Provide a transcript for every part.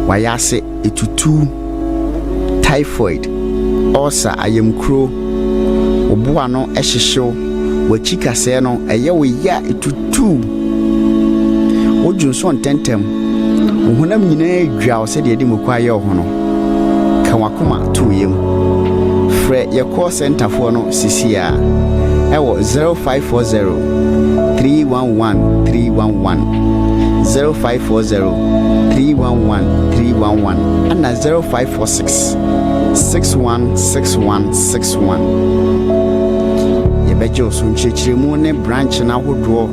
W'ayase etutuw, typhoid, ulcer, ayamkuro, wo bo ano hyehyew, w'akyi kasɛɛ no ɛyɛ wo ya etutuw, wodwo nso ntɛmntɛm, wo honam nyinaa dwa wo sɛdeɛ yɛde muku ayɛ wo ho no, ka w'akoma to wo yam. Frɛ yɛ call center foɔ no sisi a ɛwɔ 0540 311 311, 0540 311 311 ɛna 0546 616161. Yɛbɛgye wo so nkyerɛkyerɛmu ne branch no ahodoɔ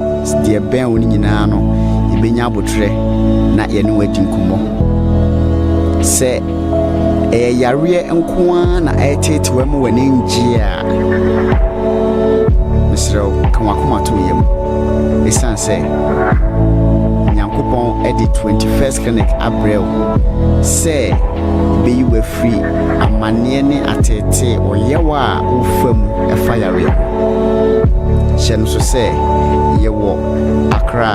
deɛ ɛbɛn wo no nyinaa no, yɛbɛnya abotrɛ na yɛne wo adi nkɔmmɔ. Sɛ ɛyɛ yareɛ nko ara na ɛreteetewa mu w'ani ngye a, mesrɛ wo, ka w'akoma to yam, ɛsiane sɛ Nyankopɔn de 21st Clinic abrɛ wo sɛ ɛbɛyi wo afiri amanneɛ ne ateetee ɔyaw a wofa mu ɛfa yareɛ ho. Hyɛ no so sɛ yɛwɔ Accra,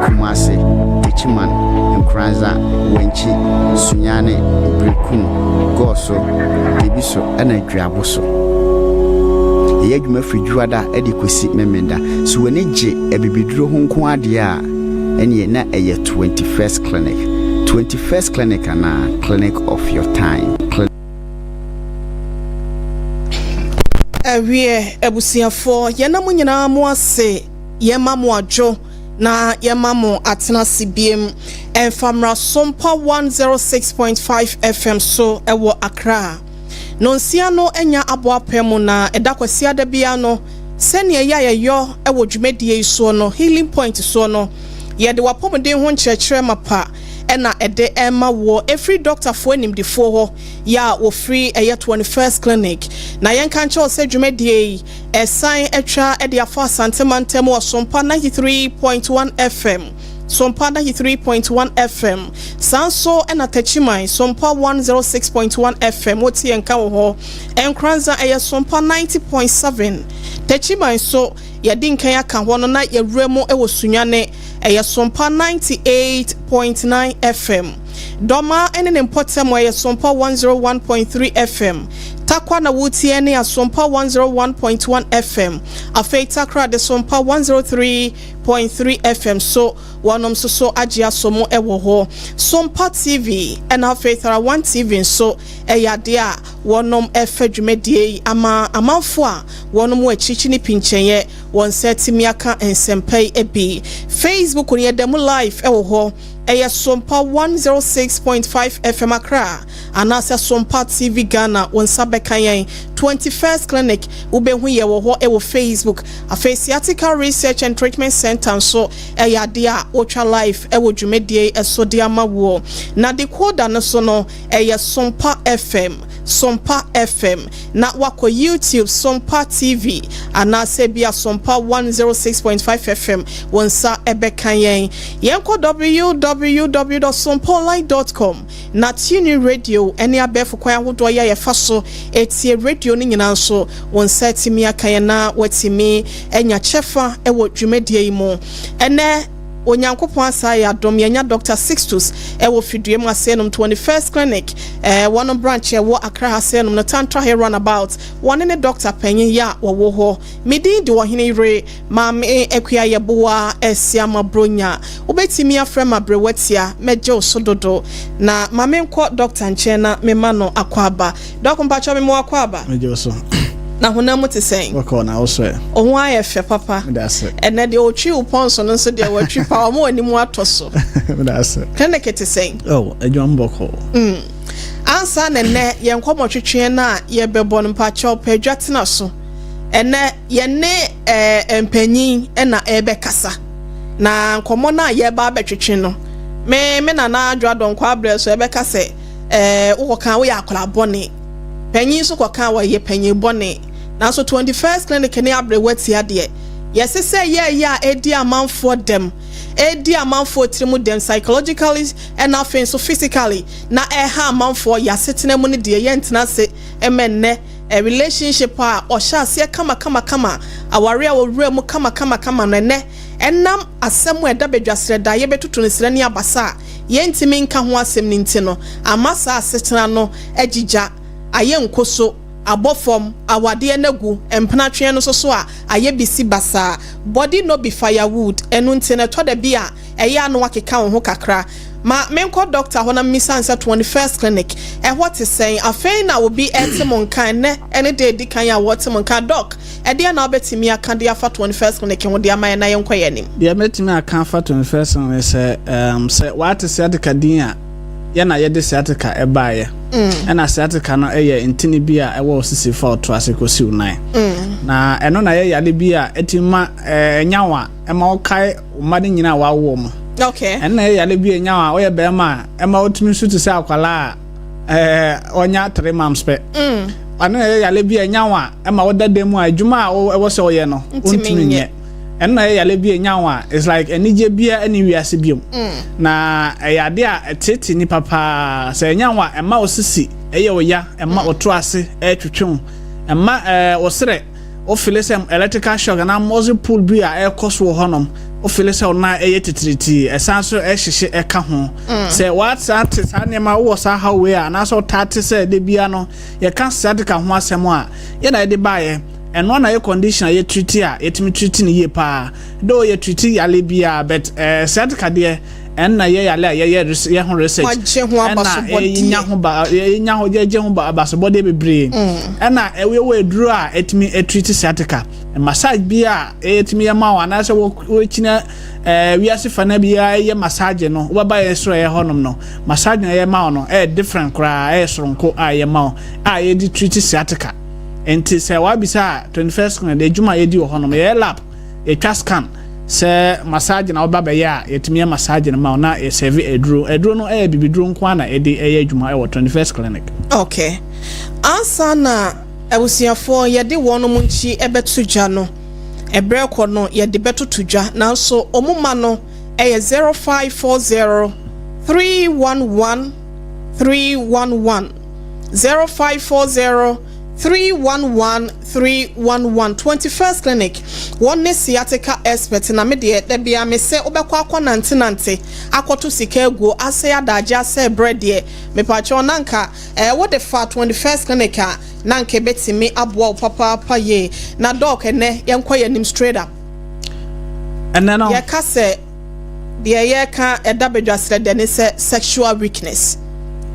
Kumase, Techiman, Nkoranza, Wankyi, Sunyani, Berekum, Gɔɔso, Debiso ɛna Duabo so. Yɛyɛ adwuma firi Dwoada de kɔsi Memenda. So w'ani gye abibiduro ho nko adeɛ a, ɛneɛ na ɛyɛ 21st Clinic. 21st Clinic anaa Clinic of your time. Awiɛ, abusuafoɔ, yɛna mo nyinaa mo ase, yɛma mo adwo na yɛma mo atena ase biem. Ɛmfa mmra Sompa 106.5 FM so ɛwɔ Accra. Nonsia no anya abɔ apɛ mu na ɛda Kwasiada biara no, sɛnea ɛyɛ a yɛyɔ wɔ dwumadie yi soɔ no, Healing Point soɔ no, yɛde w'apɔmuden ho nkyerɛkyerɛ mapa ɛna ɛde ɛma woɔ ɛfiri dɔktafoɔ animdifoɔ hɔ yɛ a wɔfiri ɛyɛ 21st Clinic. Na yɛnka nkyerɛ wo sɛ dwumadie yi ɛsan atwa de afa Asante mantam wɔ Sompa 93.1 FM, Sompa 93.1 FM. Saa nso ɛna Takyiman, Sompa 106.1 FM, wote yɛn nka wɔ hɔ. Nkoranza ɛyɛ Sompa 90.7. Takyiman so yɛde nkan aka hɔ no na yɛwura mu wɔ Sunyane, ɛyɛ Sompa 98.9 FM. Dɔma ne ne mpɔtam ɛyɛ Sompa 101.3 FM. Takwa na wotie ne Asompa 101.1 FM. Afei Takra de Sompa 103.3 FM so wɔnom nso so agye aso mu wɔ hɔ. Sompa TV ɛna afei Thara 1 TV nso ɛyɛ adeɛ a wɔnom ɛfɛ dwumadie yi ama amanfo a wɔnom wɔ akyirikyiri ne pinkyɛnyɛ wɔn nsa atumi aka nsɛmpa yi bi. Facebook no yɛda mu live ɛwɔ hɔ, ɛyɛ Sompa 106.5 FM Accra anaasɛ Sompa TV Ghana, wɔn nsa bɛka yɛn. 21st Clinic wobɛhu yɛ wɔ hɔ ɛwɔ Facebook. Afei Sciatica Research and Treatment Center nso ɛyɛ adeɛ a wotwa live ɛwɔ dwumadie ɛso de ama woɔ. Na decoder no so no ɛyɛ Sompa FM, Sompa FM, na wakɔ YouTube, Sompa TV anaasɛ bia Sompa 106.5 FM, wɔn nsa ɛbɛka yɛn. Yɛnkɔ www.sompaonline.com na TuneIn Radio ɛne abɛɛfo kwan ahodoɔ yɛ a yɛfa so etie radio no nyinaa nso, wɔn nsa atumi aka yɛn na watumi anya kyɛfa ɛwɔ dwumadie yi mu. Ɛnɛ Onyankopɔn asa yɛ adom, yɛnya Dr Sixtus ɛwɔ fidua mu ase nom 21st Clinic, wɔn branch ɛwɔ Accra ha sɛ nom no Tantra Hill Roundabout. Wɔne ne doctor panyin yɛ a wɔwɔ hɔ. Medin de Ɔhene Yere Maame Akua Yɛboa Asiama Bronya. Wobɛtumi afrɛ ma Brewatia, mɛgye wo so dodo. Na ma menkɔ doctor nkyɛn na mema no akɔ aba. Doc, mpakyɛ, me mo akɔ aba. Megye wo so. Na honam mu te sɛn? Wɔkɔ na wo so ɛ? Wo ho ayɛ fɛ papa. Meda ase. Ɛnɛ deɛ ɔtwi wo pɔnso no nso deɛ watwi pa ɔmo anim atɔ so. Meda ase. Clinic te sɛn? Oh, adwuma mu bɔkɔ. Ansa na nnɛ yɛn nkɔmmɔ twetweɛ no a yɛbɛbɔ no, mpakyɛw, pɛ adwa tena so. Ɛnɛ yɛne mpanyin ɛna ɛbɛkasa na nkɔmmɔ no a yɛba abɛtwetwe no, me nana Adwoa Dɔnkɔ abrɛ so ɛbɛka sɛ wokɔka woyɛ akwadaa bɔne, panyin nso kɔka wɔyɛ panyin bɔne. Nanso 21st Clinic ne Aberewa deɛ, yɛse sɛ yɛɛyɛ a ɛdi amanfoɔ dɛm, ɛdi amanfoɔ tirim dɛm psychologically ɛna afei nso physically na ɛha amanfoɔ yɛ asetena mu no deɛ, yɛntena ase ɛmɛ nnɛ a relationship a ɔhyɛ aseɛ kama kama kama, aware a wɔwura mu kama kama kama no, ɛnɛ ɛnam asɛm a ɛda badwasrɛ da yɛbɛtoto no srɛ ne abasa a yɛntumi nka ho asɛm no nti no, ama saa asetena no agyigya, ayɛ nkoso, abɔ fam, awadeɛ no agu, mpenatweɛ no nso so a, ayɛ bisi basaa. Body no be firewood, ɛno nti no ɛtɔ da bi a ɛyɛ a na woakeka wo ho kakra. Ma menkɔ dɔkta hɔ na memmisa no sɛ 21st Clinic, ɛhɔ te sɛn? Afei na obi rete mo nka, ɛnnɛ ne da a ɛdi kan a wɔrete mo nka. Dɔk, ɛdeɛn na wobɛtumi aka de afa 21st Clinic ho de ama yɛn na yɛnkɔ yɛn anim? Deɛ mɛtumi aka afa 21st Clinic ne sɛ, um, sɛ woate sciatica din a, yɛn na yɛde sciatica baeɛ. Ɛna sciatica no yɛ ntini bi a ɛwɔ wo sisi fa wo to ase kɔsi wo nan. Na ɛno na ɛyɛ yade bi a ɛtumi ma ɛnya wo a ɛma wokae wo mma no nyinaa a woawo wɔn. Okay. Ɛno na ɛyɛ yade bi a ɛnya wo a woyɛ barima a ɛma wotumi su te sɛ akwadaa a ɛɛ ɔnya three months pɛ. Ɛno na ɛyɛ yale bi a ɛnya wo a ɛma woda dan mu a adwuma a ɛwɔ sɛ woyɛ no wontumi nyɛ. Ɛno na ɛyɛ yale bi a ɛnya wo a it's like anigye biara ɛne wiase biom. Na ɛyɛ ade a ɛteetee nipa paa. Sɛ ɛnya wo a ɛma wo sisi ɛyɛ wo ya, ɛma wo to ase ɛtwetwe wo, ɛma ɛɛ wo serɛ wo fele sɛ electrical shock anaa muscle pull bi a ɛrekɔ so wɔ hɔnom. Wo fele sɛ wo nan ɛyɛ titiritii, ɛsan so ɛhyehye ɛka ho. Sɛ woasan te saa nneɛma wowɔ saa haw wei a anaasɛ wotaa te sɛ da biara no yɛka sciatica ho asɛm a, yɛ na yɛde baeɛ. Ɛno na yɛ condition a yɛ treat a yɛtumi treat no yie paa. Though yɛ treat yale biara but eh, sciatica deɛ ɛno na yɛ yale a yɛyɛ yɛ ho research. Wagye ho Ɛna abasobɔdeɛ. yɛnya ho ba yɛnya ho yɛgye ho ba abasobɔdeɛ bebree. Ɛna ɛwɔ aduro a ɛtumi treat sciatica. Massage bi a ɛtumi yɛ ma wo anaasɛ wɔkyina ɛɛ wiase fa na biara yɛ massage no wobɛba yɛ soro ɛyɛ hɔnom no massage na ɛyɛ ma wo no ɛyɛ different koraa, ɛyɛ soronko a ɛyɛ ma wo a yɛde treat sciatica. Nti sɛ wabisa a, 21st Clinic de adwuma a yɛdi wɔ hɔnom, yɛyɛ lab, yɛtwa scan, sɛ massage na woba bɛyɛ a yɛtumi yɛ massage no ma wo na yɛsɛve aduro. Aduro no ɛyɛ bibiduro nko ara na ɛde ɛyɛ adwuma ɛwɔ 21st Clinic. Okay. Ansa na abusuafoɔ yɛde wɔnom nkyi bɛto dwa no, ɛberɛ kɔ no yɛde bɛtoto dwa, nanso wɔn ma no yɛ 0540 311 311, 0540 311 311. 21st Clinic, wɔn ne sciatica expert. Na me deɛ, da bia me sɛ wobɛkɔ akɔ nantenante akɔto sika aguo asɛe adagye asɛe berɛ deɛ, mepakyɛw, na nka wode fa 21st Clinic a na nka ɛbɛtumi aboa wo papaapa yie. Na Doc, ɛnɛ yɛnkɔ yɛn anim straight up. Ɛnɛ no yɛka sɛ deɛ yɛka ɛda badwasrɛ dɛ ne sɛ sexual weakness.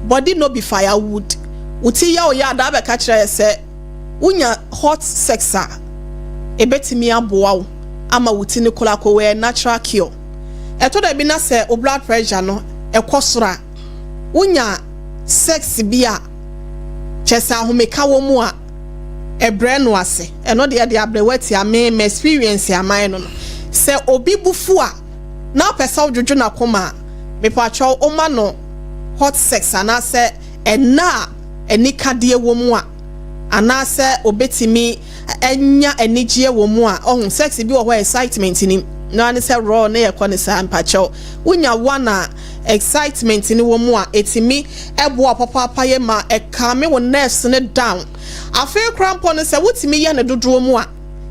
Body no be firewood. Wo ti yɛ wo yɛ adaa bɛka kyerɛ yɛ sɛ wonya hot sex a ɛbɛtumi aboa wo ama wo ti no koraa kɔ wɔ natural cure. Ɛtɔ da bi na sɛ wo blood pressure no ɛkɔ soro a, wonya sex bi a kyɛ sɛ ahomeka wɔ mu a ɛbrɛ no ase. Ɛno deɛ de abrɛ wati ame ma experience aman no sɛ obi bufu a na wopɛ sɛ wodwodwo n'akoma a, mepakyɛw, woma no hot sex anaasɛ ɛna a anikadeɛ wɔ mu a anaasɛ obetumi anya anigyeɛ wɔ mu a ɔho sex bi wɔ hɔ a excitement nim na ne sɛ raw ne yɛkɔ ne saa. Mpakyɛw, wonya one a excitement ne wɔ mu a ɛtumi ɛboa papaapa yɛ ma ɛcalm wo nerves ne down. Afei koraa mpo no, sɛ wotumi yɛ ne dodoɔ mu a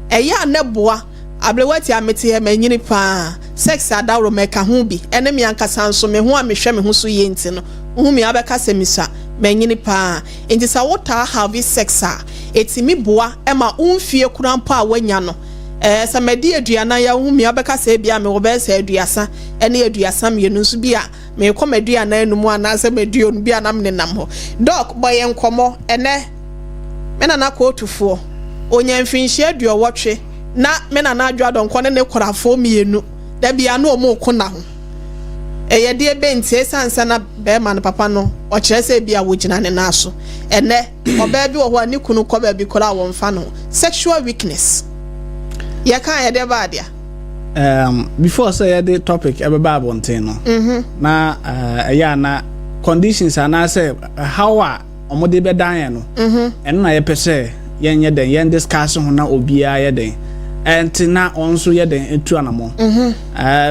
ɛyɛ a ne boa aberewati a mete yɛ manyini paa. Sex adaworo mɛka ho bi ɛne me ankasa nso me ho a mehwɛ me ho so yie nti no wohu me abɛka sɛ misa manyini paa. Nti sɛ wotaa have sex a ɛtumi boa ɛma wo mfie koraa mpo a woanya no sɛ madi 40 yɛ wohu me abɛka sɛ ebia mewɔ bɛyɛ sɛ 32 nso bi a merekɔ m45 anaasɛ m20 bi a nam nenam hɔ. Doc, bɔ yɛn nkɔmmɔ ɛnɛ. Me nana kootufoɔ onya mfinhyia 80 na me nana Adwo Adɔnkɔ ne ne korafoɔ mmienu da bia na ɔmo ko na ho ɛyɛ deɛ bɛnti ɛsiane sɛ na bɛrima no papa no ɔkyerɛ sɛ bi a wɔgyina ne nan so. Ɛnɛ ɔbaa bi wɔ hɔ a ne kunu kɔ baabi koraa a wɔmfa no ho. Sexual weakness yɛka yɛde ba adeɛ. Before sɛ yɛde topic ɛbɛba abɔnten no, na ɛyɛ a na conditions anaasɛ how a wɔde bɛdan yɛn no, ɛno na yɛpɛ sɛ yɛnyɛ dɛn yɛn discuss ho na obiara yɛ dɛn ɛnte na ɔno nso yɛ dɛn etu anamɔ.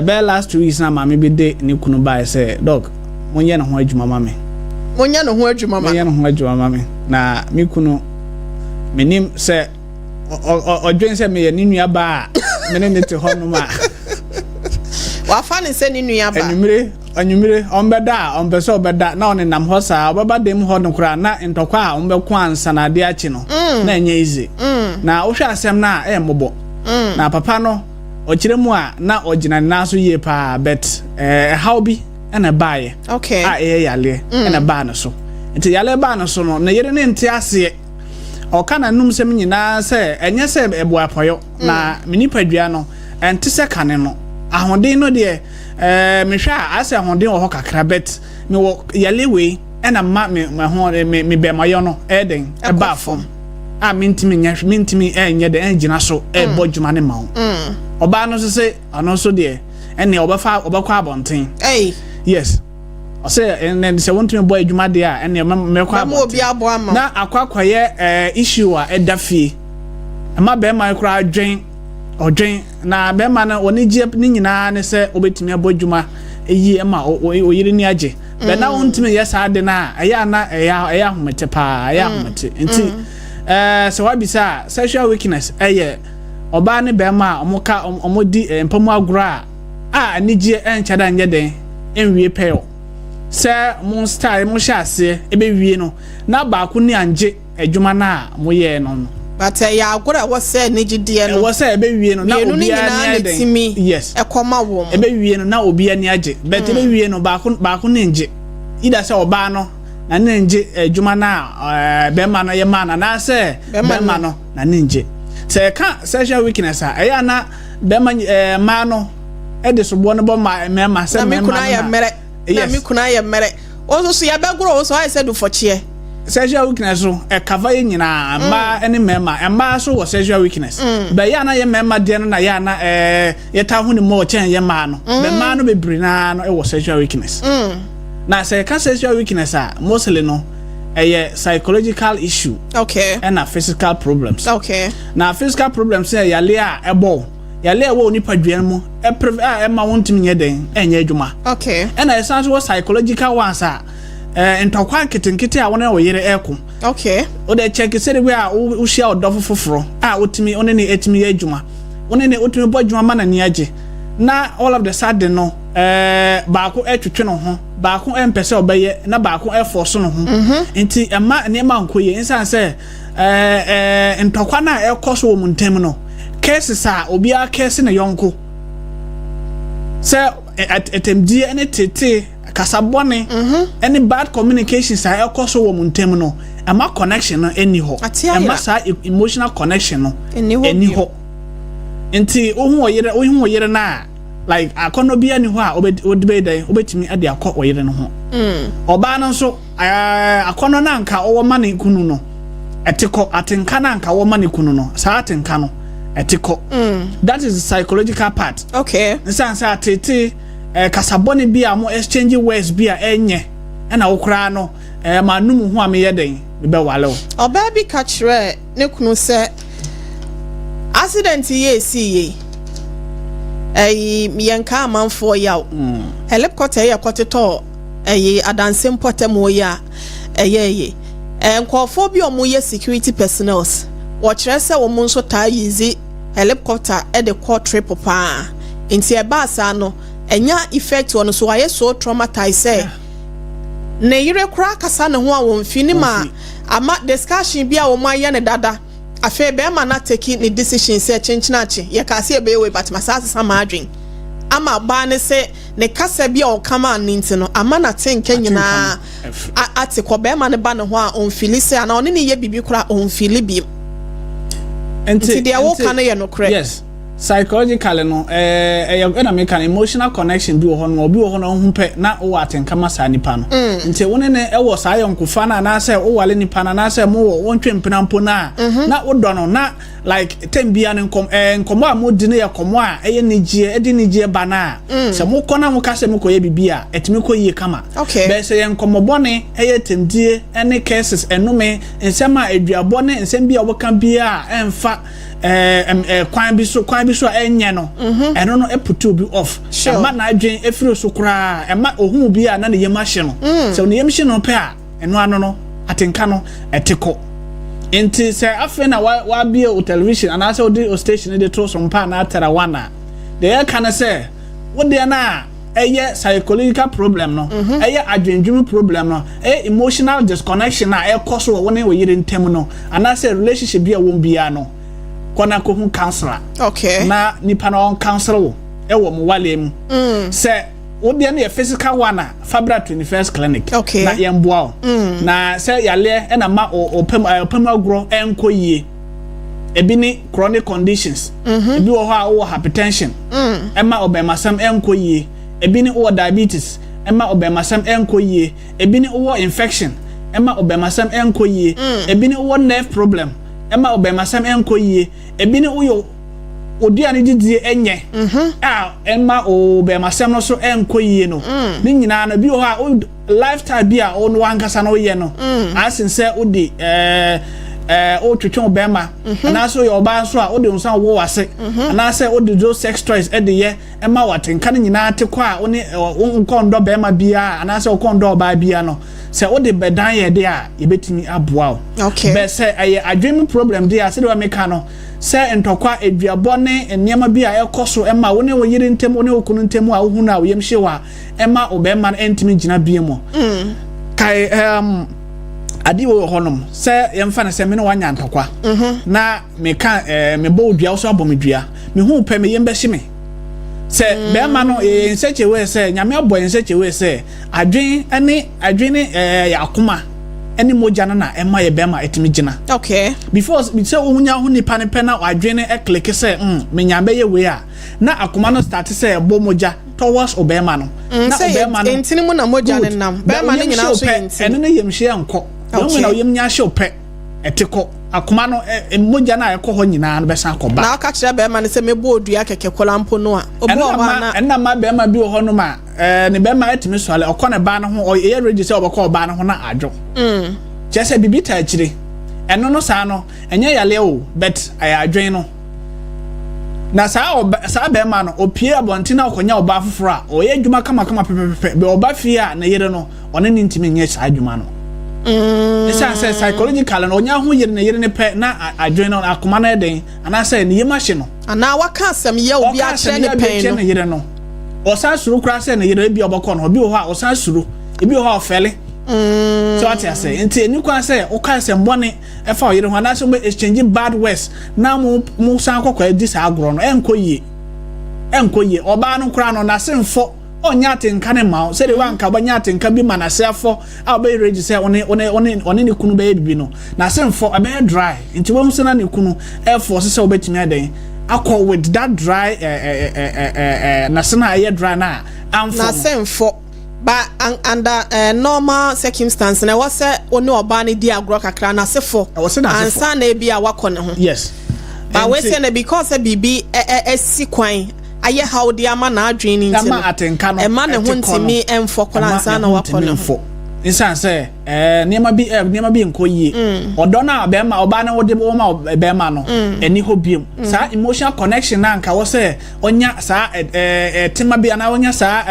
Bɛyɛ last 2 weeks na maame bi de ne kunu baeɛ sɛ, "Doc, monyɛ ne ho adwuma ma me." Monyɛ ne ho adwuma ma. Monyɛ ne ho adwuma ma me na me kunu menim sɛ ɔdwen sɛ meyɛ ne nua baa a me ne ne te hɔnom a wafa ne sɛ ne nua ba. Anwummere. Anwummere, ɔmbɛda a, ɔmpɛ sɛ ɔbɛda na ɔnenam hɔ saa. Ɔbɛba dan mu hɔ no koraa na ntɔkwa a wɔbɛko ansa na adeɛ akye no, na ɛnyɛ easy. Na wohwɛ asɛm no a, ɛyɛ mmɔbɔ. Na papa no, ɔkyerɛ mu a, na ɔgyina ne nan so yie paa, but ɛhaw bi na ɛbaeɛ a ɛyɛ yareɛ na ɛbaa ne so. Nti yareɛ baa ne so no, ne yere no nte aseɛ. Ɔka n'anom sɛm nyinaa sɛ ɛnyɛ sɛ ɛboapɔyɔ na me nipadua no ɛnte sɛ kane no. Ahoden no deɛ ɛɛ mehwɛ a asɛ ahoden wɔ hɔ kakra, but mewɔ yale wei ɛna ma me me ho me bɛmayɔ no ɛyɛ den ɛbaa fam a mentumi nyɛ mentumi ɛnyɛ den ɛngyina so ɛbɔ mm. dwuma ne ma wo. Ɔbaa no nso sɛ ɔno nso deɛ ɛnea ɔbɛfa ɔbɛkɔ abɔnten. Yes. Ɔsɛ ɛnɛ sɛ wontumi bɔ adwuma deɛ a, ɛnneɛ mɛkɔ abɔnten na akɔ akɔyɛ ɛɛ issue a ɛda fie ɛma bɛrima koraa dwen ɔdwen na bɛrima no wɔn gye ne nyinaa ne sɛ wɔbɛtumi abɔ adwuma yie ma oyere ni agye bɛn na wontumi yɛ saa de no a, ɛyɛ ana ɛyɛ ɛyɛ ahomete paa, ɛyɛ ahomete. Nti sɛ wabisa a, sexual weakness ɛyɛ ɔbaa ne bɛrima a wɔn ka wɔn di mpa mu agorɔ a anigyeɛ ɛnkyɛ da nyɛ den nwie pɛyɔ sɛ mo style mo hyɛ aseɛ ɛbɛwie no na baako ni angye adwuma no a moyɛɛ no no. But ɛyɛ agorɔ a ɛwɔ sɛ anigyedeɛ no. Ɛwɔ sɛ ɛbɛwie no na Mmienu no obiara nyinaa ani na ayɛ dɛn? ɛtumi Yes. ɛkɔma wɔn. Ɛbɛwie no na obiara ani agye. But ɛbɛwie no baako baako ne ngye. Either sɛ ɔbaa no na ne ngye adwuma no a ɛɛ bɛrima no yɛ maa no anaasɛ Bɛrima bɛrima no. no na ne ngye. Sɛ yɛka sexual weakness a, ɛyɛ a na bɛrima ɛɛ mmaa no de soboɔ no bɔ mmarima sɛ Na me mmarima kunu no ayɛ na mmerɛ. Na me Yes. kunu ayɛ mmerɛ. Wo nso so yɛbɛgorɔ wo so ayɛ sɛ dufɔkyeɛ. Sexual weakness so ɛcover yɛ nyinaa, mmaa ne mmarima. Mmaa so wɔ sexual weakness. Bɛyɛ a na yɛ mmarima deɛ no na yɛ a na yɛtaa hu ne more kyɛn yɛ mmaa no. Bɛ mmaa no bebree naa no wɔ sexual weakness. Na sɛ yɛka sexual weakness a, mostly no ɛyɛ psychological issue ɛna physical problems. Na physical problems yɛ yale a ɛbɔ wo, yale a ɛwɔ wo nipadua no mu ɛpere a ɛma wontumi nyɛ dɛn ɛnyɛ adwuma. Ɛna ɛsan so wɔ psychological ones a ntɔkwa nketenkete a wɔne wo yere ɛko. Wode kyɛke sɛde wei a wohyia ɔdɔfo foforɔ a wotumi wo ne ne ɛtumi yɛ adwuma, wo ne ne wotumi bɔ adwuma ma n'ani agye, na all of the sudden no baako ɛtwetwe ne ho, baako ɛmpɛ sɛ ɔbɛyɛ, na baako ɛfɔ ne ho. Nti ɛma nneɛma nkɔ yie nsan sɛ ɛɛ ɛɛ ntɔkwa no a ɛkɔ so wɔ mu ntam no, cases a obiara kɛse ne yɔnko sɛ ɛtɛmdie ne tete kasa bɔne ɛne bad communications a ɛkɔ so wɔ mu ntam no, ɛma connection no ɛni hɔ. Ate ayera. Ɛma saa emotional connection no Ɛnni hɔ ɛni bio. hɔ. Nti wohu ɔyere, wohu ɔyere no a, like akɔnnɔ bi ani hɔ a wode bɛyɛ dɛn wobɛtumi de akɔ ɔyere no ho. Ɔbaa no nso akɔnnɔ no anka ɔwɔ ma ne kunu no ɛte kɔ, atenka no anka ɔwɔ ma ne kunu no, saa atenka no ɛte kɔ. That is the psychological part. Nsan sɛ atete kasabɔne bi a mo exchange words bi a ɛnyɛ ɛna wo koraa no ma num ho a meyɛ dɛn mebɛwale wo. Ɔbaa bi ka kyerɛɛ ne kunu sɛ accident yi esi yie ɛyi yɛnka amanfoɔ yaw, helicopter yɛ kɔtetɔ ɛyi adanse mpɔtam wɔ yi a ɛyɛ yie nkɔɔfoɔ bi a wɔyɛ security personnels, wɔkyerɛ sɛ wɔn nso taa use helicopter ɛde kɔ trip paa. Nti ɛbaa saa no ɛnya effect wɔ no so, wayɛ so traumatized sɛ ne yere koraa kasa ne ho a wɔn fi ne ma ama discussion bi a wɔn ayɛ ne dada. Afei bɛrima na take ne decision sɛ kyenkyena akye yɛka se ɛbɛyɛ wei, but ma saa asesa ma adwen ama baa ne sɛ ne kasa bi a ɔka maa ne nti no ama n'ate nka nyinaa ate kɔ. Bɛrima no ba ne ho a ɔnfeel sɛ anaa ɔne ne yɛ biribi koraa ɔnfeel bi. Nti deɛ woka no yɛ nokorɛ. Yes, psychologically no ɛyɛ ɛna meka no, emotional connection bi wɔ hɔ no, obi wɔ hɔ no ɔho pɛ na wowɔ atenka ma saa nipa no. Nti wo ne ne ɛwɔ saa yɔnkofa no anaasɛ wowale nipa no anaasɛ mowɔ wontwe mpena mpo no a na wodɔ no na like tem bia no nkɔm nkɔmmɔ a modi no yɛ kɔmmɔ a ɛyɛ nigyeɛ, ɛde nigyeɛ ba no a sɛ mokɔ na moka sɛ mokɔyɛ biribi a ɛtumi kɔ yie kama. Bɛyɛ sɛ yɛ nkɔmmɔ bɔne, ɛyɛ tɛmdie ne curses, ɛnome nsɛm a aduabɔ ne nsɛm bi a wɔka biara a ɛmfa kwan bi so, kwan bi so a ɛnyɛ no, ɛno no ɛput obi off. Ɛma n'adwen efiri so koraa, ɛma ohun bi a na ne yam ahye no. Sɛ ne yam hye no pɛ a, ɛno ano no atenka no ɛte kɔ. Nti sɛ afei na wabie o television anaasɛ wode o station de to so mpa anaa tera one a, deɛ yɛka no sɛ wodeɛ no a ɛyɛ psychological problem no, ɛyɛ adwendwene problem no, ɛyɛ emotional disconnection a ɛkɔ so wɔ wo ne wo yere ntam no, anaasɛ relationship bi a wɔn biara no, kɔ na kɔhu counselor na nipa no ɔn counsel wo ɛwɔ mo wale mu. Sɛ wodeɛ no yɛ physical one a, fa bra 21st Clinic na yɛmboa wo. Na sɛ yaleɛ ɛna ma ɔpam ɔpam agorɔ ɛnkɔ yie, ebi ne chronic conditions, ebi wɔ hɔ a wowɔ hypertension ɛma ɔbɛnmasɛm ɛnkɔ yie, ebi ne wowɔ diabetes ɛma ɔbɛnmasɛm ɛnkɔ yie, ebi ne wowɔ infection ɛma ɔbɛnmasɛm ɛnkɔ yie, ebi ne wowɔ nerve problem ɛma ɔbɛnmasɛm ɛnkɔ yie, ebi ne woyɛ oduane didie ɛnyɛ a ɛma ɔbɛnmasɛm no so ɛnkɔ yie no. Ne nyinaa no, ebi wɔ hɔ a wo lifestyle bi a ɔno wankasa no woyɛ no asen sɛ wode wotwetwe wo bɛrima, anaasɛ woyɛ ɔbaa nso a wode wo nsa wɔ w'ase, anaasɛ wode those sex toys ɛde yɛ ɛma watenka no nyinaa te kɔ a wo ne wo nkɔ ndɔ bɛrima biara anaasɛ wokɔ ndɔ ɔbaa biara no, sɛ wode bɛdan yɛ de a, yɛbɛtumi aboa wo. Bɛ sɛ ɛyɛ adwene mu problem de a, sɛdeɛ meka no sɛ ntɔkwa, aduabɔ ne nneɛma bi a ɛkɔ so ɛma wo ne wo yere ntam, wo ne wo kunu ntam a wohu no a wo yam hye wo a ɛma wo bɛrima no ɛntumi gyina bie mu. Kae adeɛ wɔ hɔnom sɛ yɛmfa no sɛ me ne wanya ntɔkwa na meka mebɔ wo dua, wo so abɔ me dua, mehu pɛ me yam bɛhye me sɛ bɛrima no yɛyɛ in such a way sɛ Nyame abɔ in such a way sɛ adwen ne adwen ne yɛ akoma ne mogya no na ɛma yɛ bɛrima ɛtumi gyina. Before sɛ wonya ho nipa no pɛ na adwen no ɛ click sɛ menya bɛyɛ wei a, na akoma no start sɛ ɛbɔ mogya towards ɔbɛrima no. Na ɔbɛrima no ntini mu na mogya no nam bɛrima no nyinaa so yɛ ntini. Ɛno ne yamhyɛ nkɔ wɔn na oyam nya hyɛ pɛ ɛte kɔ akoma no mogya no a ɛkɔ hɔ nyinaa no bɛsan akɔ ba. Na ɔka kyerɛ bɛrima no sɛ mebɔ odua kɛkɛ kola mpo no a, obi wɔ hɔ a na ɛnna ma bɛrima bi wɔ hɔ nom a ne bɛrima ɛtumi sɔle ɔkɔ ne ba no ho, ɔyɛ ready sɛ ɔbɛkɔ ɔbaa no ho na adwo. Kyerɛ sɛ biribi ta akyire ɛno no saa no ɛnyɛ yaleɛ o, but ɛyɛ adwen no. Na saa ɔba saa bɛrima no opie abɔnten na ɔkɔnya ɔbaa foforɔ a ɔyɛ adwuma kamakama pɛpɛpɛpɛ bɛ ɔba fie a, ne yere no ɔne ne ntumi nyɛ saa adwuma no. Ɛsiane sɛ psychological no ɔnya ho yere ne yere ne pɛ na adwene no akoma no ɛden anaasɛ ne yam ahye no. Anaa waka asɛm yɛ obi akyerɛ ne pɛn no. Ne yere no ɔsan suro koraa sɛ ne yere ebi ɔbɛkɔ no. Obi wɔ hɔ a ɔsan suro, ebi wɔ hɔ a ɔfɛle sɛ wate ase. Nti eni kwan sɛ ɔka asɛm bɔne ɛfa ɔyere ho anaasɛ mo exchange bad words na mo san kɔkɔ adi saa agorɔ no, ɛnkɔ yie, ɛnkɔ yie. Ɔbaa no koraa no n'ase mfɔ, ɔnyɛ atenka ne ma wo sɛdeɛ wanka ɔbɛnya atenka bi ma n'ase afɔ a ɔbɛyɛ ready sɛ ɔne ne kunu bɛyɛ bibi no, n'ase mfɔ, ɛbɛyɛ dry. Nti wɔn sɛ na ne kunu ɛfɔ sɛ ɔbɛtumi adɛn akɔ with that dry ɛɛ ɛɛ ɛɛ n'ase na ɛyɛ dry na amfɔ. N'ase mfɔ ba under normal circumstance na ɛwɔ sɛ wo ne ɔbaa no di agorɔ kakra n'ase fɔ ansa na ebi a wakɔ ne ho. Ba wei sɛ na because sɛ biribi ɛsi kwan ayɛ haw de ama n'adwene ne nti no, atenka no ɛma ne ho ntumi ɛmfɔ koraa ansa na wakɔ ne ho. Nsan sɛ nneɛma bi nkɔ yie, ɔdɔ no a bɛrima ɔbaa no wɔde wɔn ma bɛrima no ɛni hɔ biem. Saa emotional connection na nka wɔ sɛ ɔnya saa ɛɛ ɛɛ tema bi anaa ɔnya saa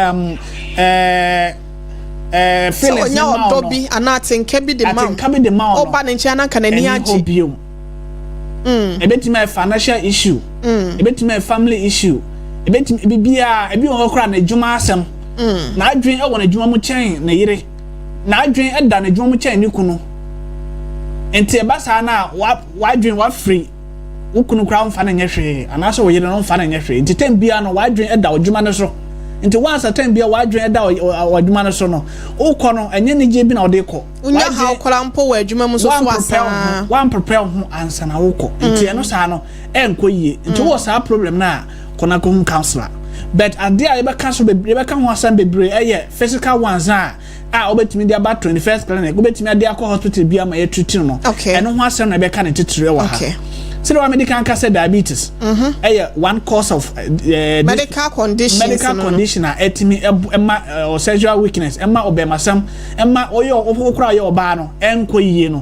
ɛɛ feelings. Sɛ ɔnya ɔdɔ bi anaa atenka bi de ma atenka bi de ma ɔno, ɔba ne nkyɛn ananka n'ani agye, ɛni hɔ biem. Ebetumi ayɛ financial issue, ebetumi ayɛ family issue, ebetumi bibiara. Ebi wɔ hɔ koraa n'adwuma asɛm, n'adwene ɛwɔ n'adwuma mu kyɛn ne yere, n'adwene ɛda n'adwuma mu kyɛn ne kunu. Nti ɛba saa na w'adwene wafiri wo kunu koraa mfa no nyɛ hwee anaasɛ wo yere no mfa no nyɛ hwee. Nti time biara no w'adwene ɛda w'adwuma no so. Nti once time biara w'adwene ɛda w'adwuma no so no, wokɔ no ɛnyɛ anigye bi na ɔde kɔ. Wonya haw koraa mpo wɔ adwuma mu so so asaa. Wan prepare ho ansa na wokɔ, nti ɛno saa no ɛnkɔ yie. Nti wɔ saa problem no a, kɔ na kɔhu counselor. But adeɛ a yɛbɛka so bebree, yɛbɛka ho asɛm bebree, ɛyɛ physical ones a wobɛtumi de aba 21st Clinic, wobɛtumi ade akɔ hospital bi ama yɛtreat no. Ɛno ho asɛm na ɛbɛka ne titire wɔ ha. Sɛdeɛ wa medical nka sɛ diabetes ɛyɛ one cause of medical condition. Medical condition a ɛtumi ɛma sexual weakness, ɛma ɔbɛnmasɛm, ɛma ɔyɛ ɔkora ɔyɛ ɔbaa no ɛnkɔ yie no,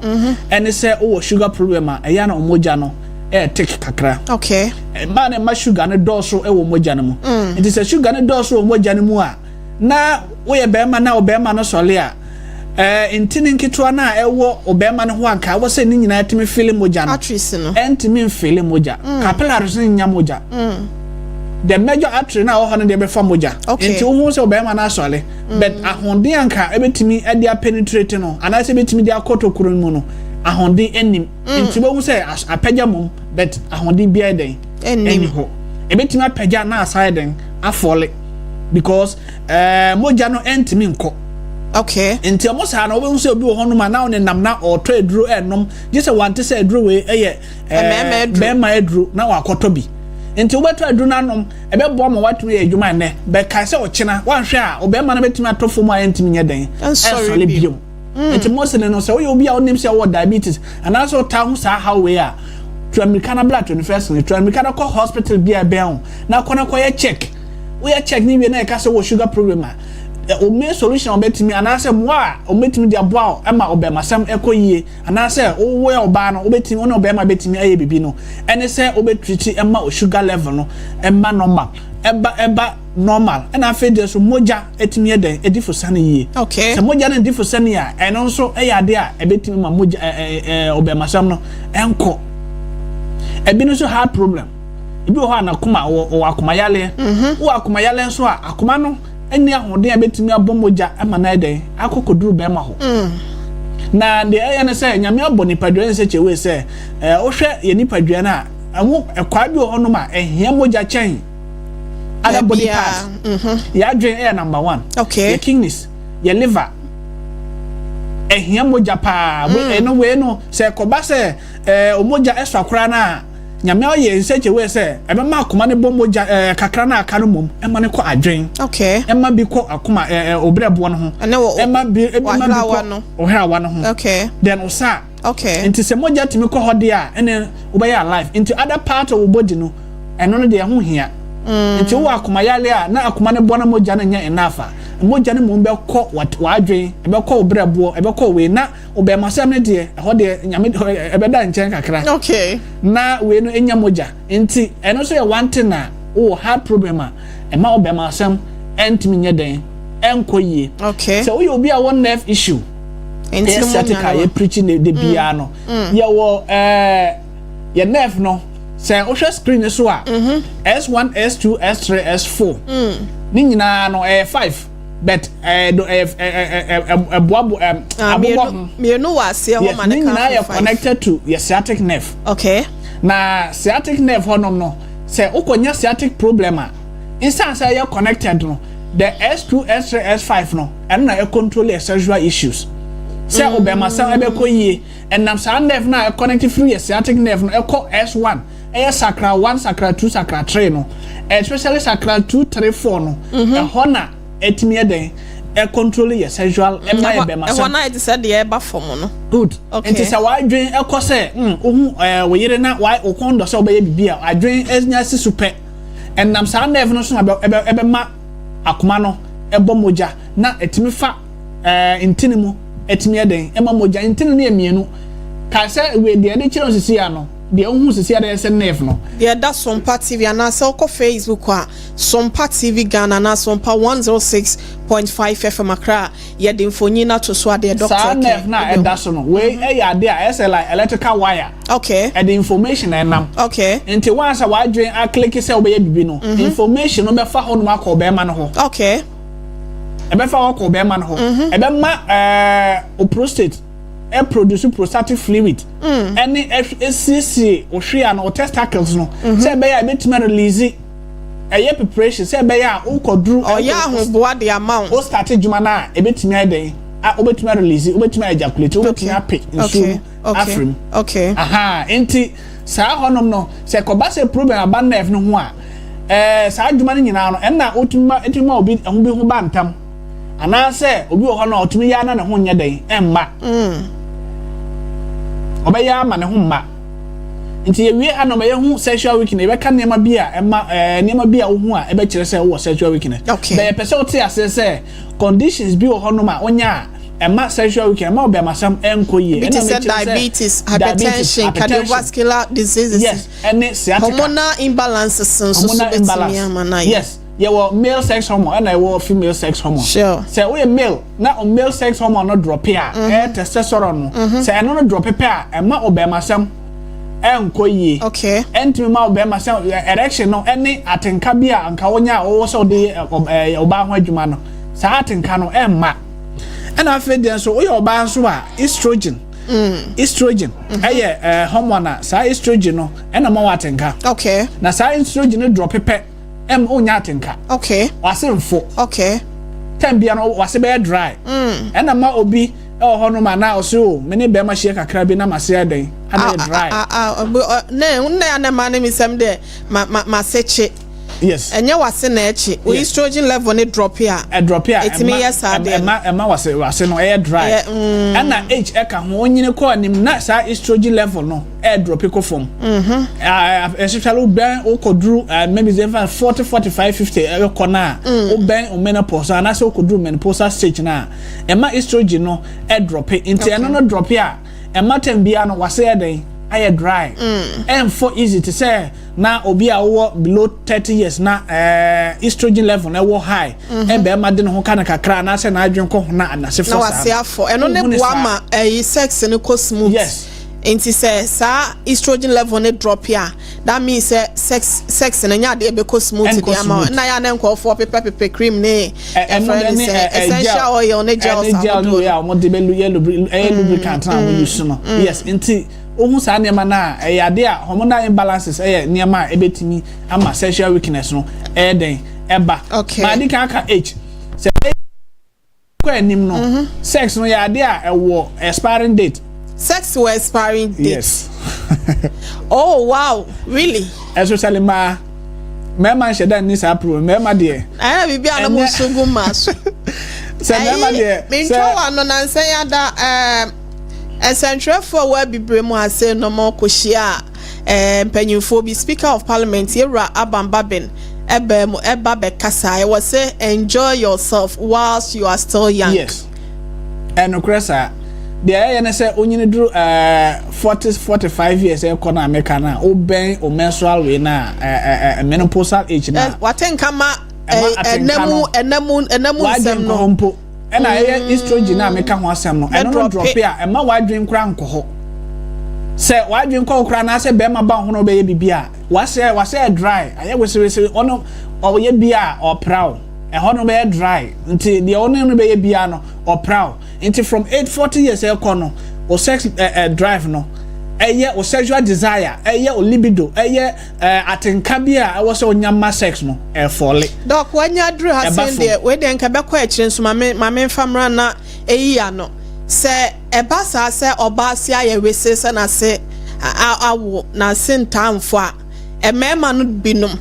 ɛne sɛ wowɔ sugar problem a, ɛyɛ na ɔmogya no ɛyɛ thick kakra. Ɛmaa no ɛma sugar no dɔɔso ɛwɔ mogya no mu. Nti sɛ sugar no dɔɔso wɔ mogya no mu a, na woyɛ bɛrima na ɔbɛrima no sɔle a, ntini nketewa no a ɛwɔ ɔbɛrima no ho anka ɛwɔ sɛ ne nyinaa tumi fill mogya no, arteries no ɛntumi mfill mogya. Capillaries no nya mogya. The major artery na ɛwɔ hɔ no deɛ bɛfa mogya. Nti wohu sɛ ɔbɛrima no asɔre, but ahoɔden anka ɛbɛtumi de apenetrate no anaasɛ ɛbɛtumi de akɔ tokuro no mu no, ahoɔden anim. Nti wohu sɛ apagya mom, but ahoɔden biara dɛn ɛni hɔ. Ɛbɛtumi apagya na asa yɛ dɛn afɔle because mogya no ɛntumi nkɔ. Nti ɔmo saa no, wobɛhu sɛ obi wɔ hɔnom a na ɔne na ɔtɔ aduro ɛnom, gye sɛ wante sɛ aduro wei ɛyɛ bɛrima aduro na wakɔtɔ bi. Nti wobɛtɔ aduro no anom, ɛbɛboa ma watumi yɛ adwuma nnɛ, bɛkae sɛ ɔkyena wanhwɛ a, ɔbɛrima no bɛtumi atɔ fam a ɛntumi nyɛ dɛn ɛnsɔre biom. Nti mostly no, sɛ woyɛ obi a wonim sɛ wowɔ diabetes anaasɛ wotaa ho saa haw wei a, tu amirika na bra 21st no. Tu amirika na kɔ hospital bi a ɛbɛn wo na kɔ na kɔyɛ check. Woyɛ check ne wie na yɛka sɛ wɔ sugar problem a, o main solution a wɔbɛtumi anaasɛ mmoa a wɔbɛtumi de aboa wo ɛma ɔbɛrmasɛm ɛkɔ yie, anaasɛ wowɔ ɔbaa no, wobɛtumi wo ne ɔbɛrima bɛtumi ayɛ biribi no, ɛne sɛ wobɛtreat ɛma o sugar level no ɛma normal, ɛba normal. Ɛna afei deɛ so mogya ɛtumi yɛ dɛn ɛdi fo sane yie. Sɛ mogya no di fo sane a, ɛno nso ɛyɛ adeɛ a ɛbɛtumi ma mogya ɛɛ ɛɛ ɔbɛrmasɛm no ɛnkɔ. Ebi no nso, heart problem. Ebi wɔ hɔ a n'akoma wɔ akoma yaleɛ. Wɔ akoma yaleɛ nso a, akoma no ɛni ahoɔden a ɛbɛtumi abɔ mogya ama no ayɛ dɛn akɔ kɔduru bɛrima hɔ. Na deɛ ɛyɛ no sɛ Nyame abɔ nipadua no sɛ kyɛwee sɛ wohwɛ yɛ nipadua no a, ɛho ɛkwaa bi wɔ hɔnom a ɛhia mogya kyɛn other body parts. Yɛ adwene ɛyɛ number one. Yɛ kidneys, yɛ liver ɛhia mogya paa. Ɛno wei no, sɛ ɛkɔba sɛ mogya ɛsɔ akora no a, Nyame ayɛ nsɛnkyɛwee sɛ ɛbɛma akoma no bɔ mogya kakra no aka no mmom ɛma no kɔ adwen, ɛma bi kɔ akoma obrɛboɔ no ho, ɛma bi kɔ ɔhrawa no ho, then ɔsa. Nti sɛ mogya tumi kɔ hɔ deɛ a, ɛne wobɛyɛ alive. Nti other part of wo body no, ɛno no deɛ ɛho hia. Nti wowɔ akoma yale a, na akoma no bɔ na mogya no nyɛ enough a, mogya no mmom bɛkɔ w'adwen, ɛbɛkɔ wo brɛboɔ, ɛbɛkɔ wei, na ɔbɛnmasɛm no deɛ, ɛhɔ deɛ Nyame ɛbɛda nkyɛn kakra na wei no enya mogya. Nti ɛno nso yɛ one thing a wowɔ heart problem a ɛma ɔbɛnmasɛm ɛntumi nyɛ dɛn ɛnkɔ yie. Sɛ woyɛ obi a wɔ nerve issue, ɛyɛ sciatica, yɛ preaching de biara no, yɛwɔ yɛ nerve no, sɛ wohwɛ screen no so a, S1, S2, S3, S4 ne nyinaa no ɛyɛ 5, but ɛɛ do ɛɛ ɛɛ ɛboabo abobɔ ho. Mmienu wɔ aseɛ hɔ ma ne nyinaa yɛ connected to yɛ sciatic nerve. Na sciatic nerve hɔnom no, sɛ wokɔnya sciatic problem a, nsan sɛ ɛyɛ connected no, the S2, S3, S5 no, ɛno na ɛcontrol yɛ sexual issues, sɛ ɔbɛnmasɛm ɛbɛkɔ yie. Ɛnam saa nerve no a ɛconnect firi yɛ sciatic nerve no ɛkɔ S1, ɛyɛ sacral 1, sacral 2, sacral 3 no, especially sacral 2, 3, 4 no, ɛhɔ na ɛtumi yɛ dɛn ɛcontrol yɛ sexual, ɛma yɛ bɛnmasɛm. Ɛhɔ na yɛ te sɛ deɛ ɛba fam no. Good. Nti sɛ wadwen ɛkɔ sɛ wohu wo yere na wa wo kɔn dɔ sɛ wobɛyɛ biribi a, adwen ɛnya si so pɛ, ɛnam saa nerve no so na ɛbɛma akoma no ɛbɔ mogya na ɛtumi fa ntini mu, ɛtumi yɛ dɛn ɛma mogya. Ntini no yɛ mmienu ka sɛ wei deɛ ɛde kyerɛ sisi ano deɛ wohu sisi adeɛ sɛ nerve no. Deɛ ɛda Sompa TV anaasɛ wokɔ Facebook a, Sompa TV Ghana anaa Sompa 106.5 FM Accra, yɛde mfonyin ato so adeɛ doctor. Saa nerve na ɛda so no, wei ɛyɛ adeɛ a ɛsɛ like electrical wire. Ɛde information na ɛnam. Nti once a wadwen aclick sɛ wobɛyɛ bibi no, information no bɛfa hɔ nom akɔ ɔbɛrima no hɔ. Ɛbɛfa hɔ kɔ ɔbɛrima no hɔ, ɛbɛma o prostate ɛproduce prostatic fluid, ɛne ɛsiesie ohwea no, o testicles no, sɛ ɛbɛyɛ a ɛbɛtumi release, ɛyɛ preparation sɛ ɛbɛyɛ a wokɔduru. Ɔyɛ ahoboa de ama wo. O start adwuma no a, ɛbɛtumi ayɛ dɛn a, wobɛtumi release, wobɛtumi ejaculate, wobɛtumi ape nsuo no afiri mu. Aha, nti saa hɔnom no, sɛ kɔba sɛ problem aba nerve no ho a, saa adwuma no nyinaa no, ɛnna wotumi ma ɛtumi ma obi ɛho bi ho ba ntam, anaasɛ obi wɔ hɔ no a ɔtumi yɛ ana ne ho nyɛ dɛn ɛmma, ɔbɛyɛ ama ne ho mma. Nti yɛwie ha na yɛhu sexual weakness, yɛbɛka nneɛma bi a ɛma nneɛma bi a wohu a ɛbɛkyerɛ sɛ wowɔ sexual weakness. Bɛyɛ pɛ sɛ wote aseɛ sɛ conditions bi wɔ hɔnom a wonya a ɛma sexual weakness, ɛma ɔbɛnmasɛm ɛnkɔ yie. Bi te sɛ diabetes, hypertension, cardiovascular diseases. Yes, ɛne sciatica. Hormonal imbalances nso so bɛtumi ama no ayɛ. Yes, yɛwɔ male sex hormone ɛna yɛwɔ female sex hormone. Sɛ woyɛ male na o male sex hormone no drop a, ɛyɛ testosterone no, sɛ ɛno no drop pɛ a, ɛma ɔbɛnmasɛm. Ɛnkɔ yie. Ɛntumi ma wo bɛrima sɛ erection no ɛne atenka bi a anka wonya a wɔwɔ sɛ wode yɛ ɔbaa ho adwuma no, saa atenka no ɛmma. Ɛna afei deɛ nso, woyɛ ɔbaa nso a, estrogen ɛyɛ hormone a saa estrogen no ɛna ma wo atenka. Na saa estrogen no drop pɛ, ɛm wonya atenka. Wase mfo. Time bia no wase bɛyɛ dry. Ɛna ma obi ɛwɔ hɔ nom a na ɔse, "O, me ne bɛrima hyia kakra bi na mase ɛdɛn ana yɛ dry." Ne nne a ne ma ne mi sɛm deɛ ma se kye. Ɛnyɛ wase na ɛkye o. Estrogen level ne drop a, ɛdrop a, ɛtumi yɛ saa deɛ no. Ɛma wase no ɛyɛ dry. Ɛna age ɛka ho, onyini kɔ anim na saa estrogen level no ɛdrop kɔ fam. Especially wobɛn wokɔduru maybe sɛ nfa 40, 45, 50 ɛkɔ no a, wobɛn o menopause anaasɛ wokɔduru menopausal stage no a, ɛma estrogen no ɛdrop. Nti ɛno no drop a, ɛma time biara no wase yɛ den ayɛ dry, ɛnfɔ easy te sɛ na obi a wɔwɔ below 30 years na estrogen level na ɛwɔ high, ɛbɛrima de ne ho ka no kakra anaasɛ n'adwene kɔ ho na anase fɔ na saa wase no. Afɔ ɛno ne Wohu ne boa saa. ma ɛyi sex no kɔ smooth. Nti sɛ saa estrogen level ne drop a, that means sɛ sex no nyɛ adeɛ bɛkɔ smooth. Ɛnkɔ De ama wo. smooth. Na yɛ a ne nkɔɔfoɔ pepɛpepɛ cream ne ɛno ɛfrɛ deɛ ne ne sɛ essential gel, oil ne gels ɛne gel ne ahodoɔ wei a wɔde bɛ yɛ ɛyɛ lubricant na wɔn use no. Yes, nti ohun saa nneɛma no a, ɛyɛ ade a hormonal imbalances ɛyɛ nneɛma a ɛbɛtumi ama sexual weakness no ɛyɛ den ɛba. Maa di kan aka age sɛ kɔ anim no, sex no yɛ ade a ɛwɔ expiring date. Sex wɔ expiring date? Yes. Oh wow, really? Especially mmaa. Mmarima nhyɛ da nni saa problem. Mmarima deɛ, ɛyɛ biribi a na mo nso gu maa so. Sɛ mmarima deɛ, mentwa wa no nansɛn ada nsɛntwerɛfoɔ a wɔ abibire mu ase no mo kɔhyia a mpanyinfoɔ bi, Speaker of Parliament yɛwura Alban Bagbin ɛbɛn mu ɛba bɛkasa, ɛwɔ sɛ enjoy yourself whilst you are still young. Yes, ɛnokorɛ saa. Deɛ ɛyɛ ne sɛ onyini duru 40, 45 years ɛkɔ no a meka no a, wobɛn o menstrual wei no a, ɛɛ ɛɛ menopausal age no a, wate nka ma Ɛma atenka ɛnamu no. ɛnamu W'adwen nsɛm nkɔ no. hɔ mpo. Ɛna ɛyɛ estrogen a meka ho asɛm no, ɛno no Ɛdrop. Drop a, ɛma w'adwen koraa nkɔ hɔ. Sɛ w'adwen kɔ hɔ koraa anaasɛ bɛrima ba ho na ɔbɛyɛ biribi a, wasɛ dry, ayɛ wesewese. Ɔno ɔyɛ bi a ɔpra wo, ɛhɔ no bɛyɛ dry. Nti deɛ ɔno no bɛyɛ bia no, ɔpra wo. Nti from age 40 years ɛkɔ no, o sex drive no, ɛyɛ o sexual desire, ɛyɛ o libido, ɛyɛ atenka bi a ɛwɔ sɛ ɔnya ma sex no, ɛfall. Doc, wanya aduru ha Ɛba sɛn fam. Deɛ wei deɛ nka bɛkɔ akyire nso, maame nfa mmra na eyi ano sɛ ɛba saa sɛ ɔbaa se ayɛ wese sɛ n'ase awo n'ase ntaamfo a, mmarima no binom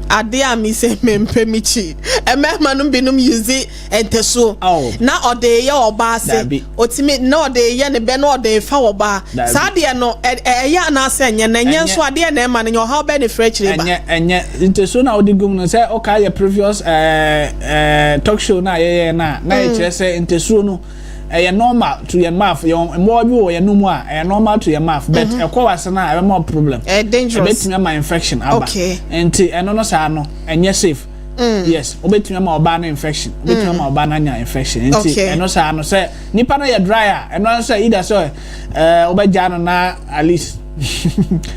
adeɛ a mi sɛ mempɛ mi kyi, mmarima no binom yizi ntɛsuo Oh. na ɔde yɛ ɔbaa se Dabi. otimi na ɔde yɛ ne bɛ na ɔde fa ɔbaa. Dabi. Saa deɛ no ɛyɛ anaasɛ ɛnyɛ na ɛnyɛ Ɛnyɛ. nso adeɛ na ɛma no nyɛ ɔhaw bɛɛ ne frɛ akyire ba? Ɛnyɛ ntɛsuo na wode gum no sɛ ɔka yɛ previous ɛɛ ɛɛ talk show na yɛyɛ na yɛkyerɛ sɛ ntɛsuo no ɛyɛ normal to yɛn mouth. Yɛn mmoa bi wɔ yɛn num a ɛyɛ normal to yɛn mouth, but ɛkɔ wase no a, ɛbɛma wo problem. Ɛyɛ dangerous. Ɛbɛtumi ama infection aba. Nti ɛno no saa no ɛnyɛ safe. Yes, wobɛtumi ama ɔbaa no infection, wobɛtumi ama ɔbaa no anya infection. Nti ɛno saa no, sɛ nipa no yɛ dry a, ɛno ano sɛ either sɛ wobɛgya no na at least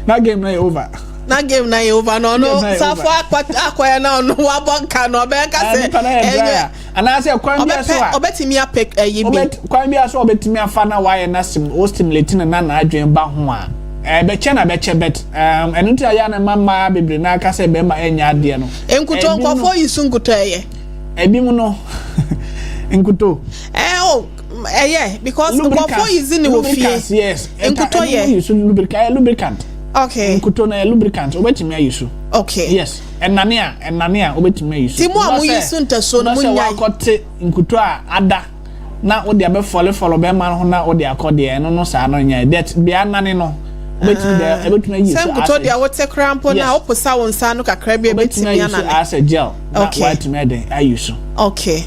na game no yɛ over. Na game na yɛ over no Game ɔno na yɛ safo over. akɔyɛ na ɔno wabɔ nka no, ɔbɛka sɛ Nipa no yɛ dry a, anaasɛ kwan bi so ɔbɛpɛ a ɔbɛtumi apɛ ɛyi bi. Kwan bi a so ɔbɛtumi afa na wayɛ na sim o stimulate ne na n'adwene ba ho a, ɛbɛkyɛ na bɛkyɛ, but ɛno nti a yɛ a na mma mmaa bebree na aka sɛ bɛrima ɛnyɛ adeɛ no. Nkuto Ebi no- nkɔfoɔ yi so nkuto ɛyɛ? Ebi mu no, nkuto. O ɛyɛ because nkɔfoɔ yi zi ne wɔ Lubricants. fie. Yes. Nkuto yɛ? Ɛno yi so lubricant, ɛyɛ lubricant. Nkuto no yɛ lubricant, wobɛtumi ayi so. Yes, ɛnane a wobɛtumi ayi so. Ti mu a Not mo yi so ntasuo no, not mo sɛ nyae. wakɔte nkuto a ada na wode abɛfɔlefɔle bɛrima no ho na wode akɔ deɛ, ɛno no saa no nyɛ det bea nane no, wobɛtumi deɛ ɛbɛtumi ayi Sɛ so nkuto deɛ wote koraa mpo na woposa wo nsa no kakra bi, wobɛtumi ebɛtumi ayi so anane. As a gel na watumi ɛden ayi so. Okay,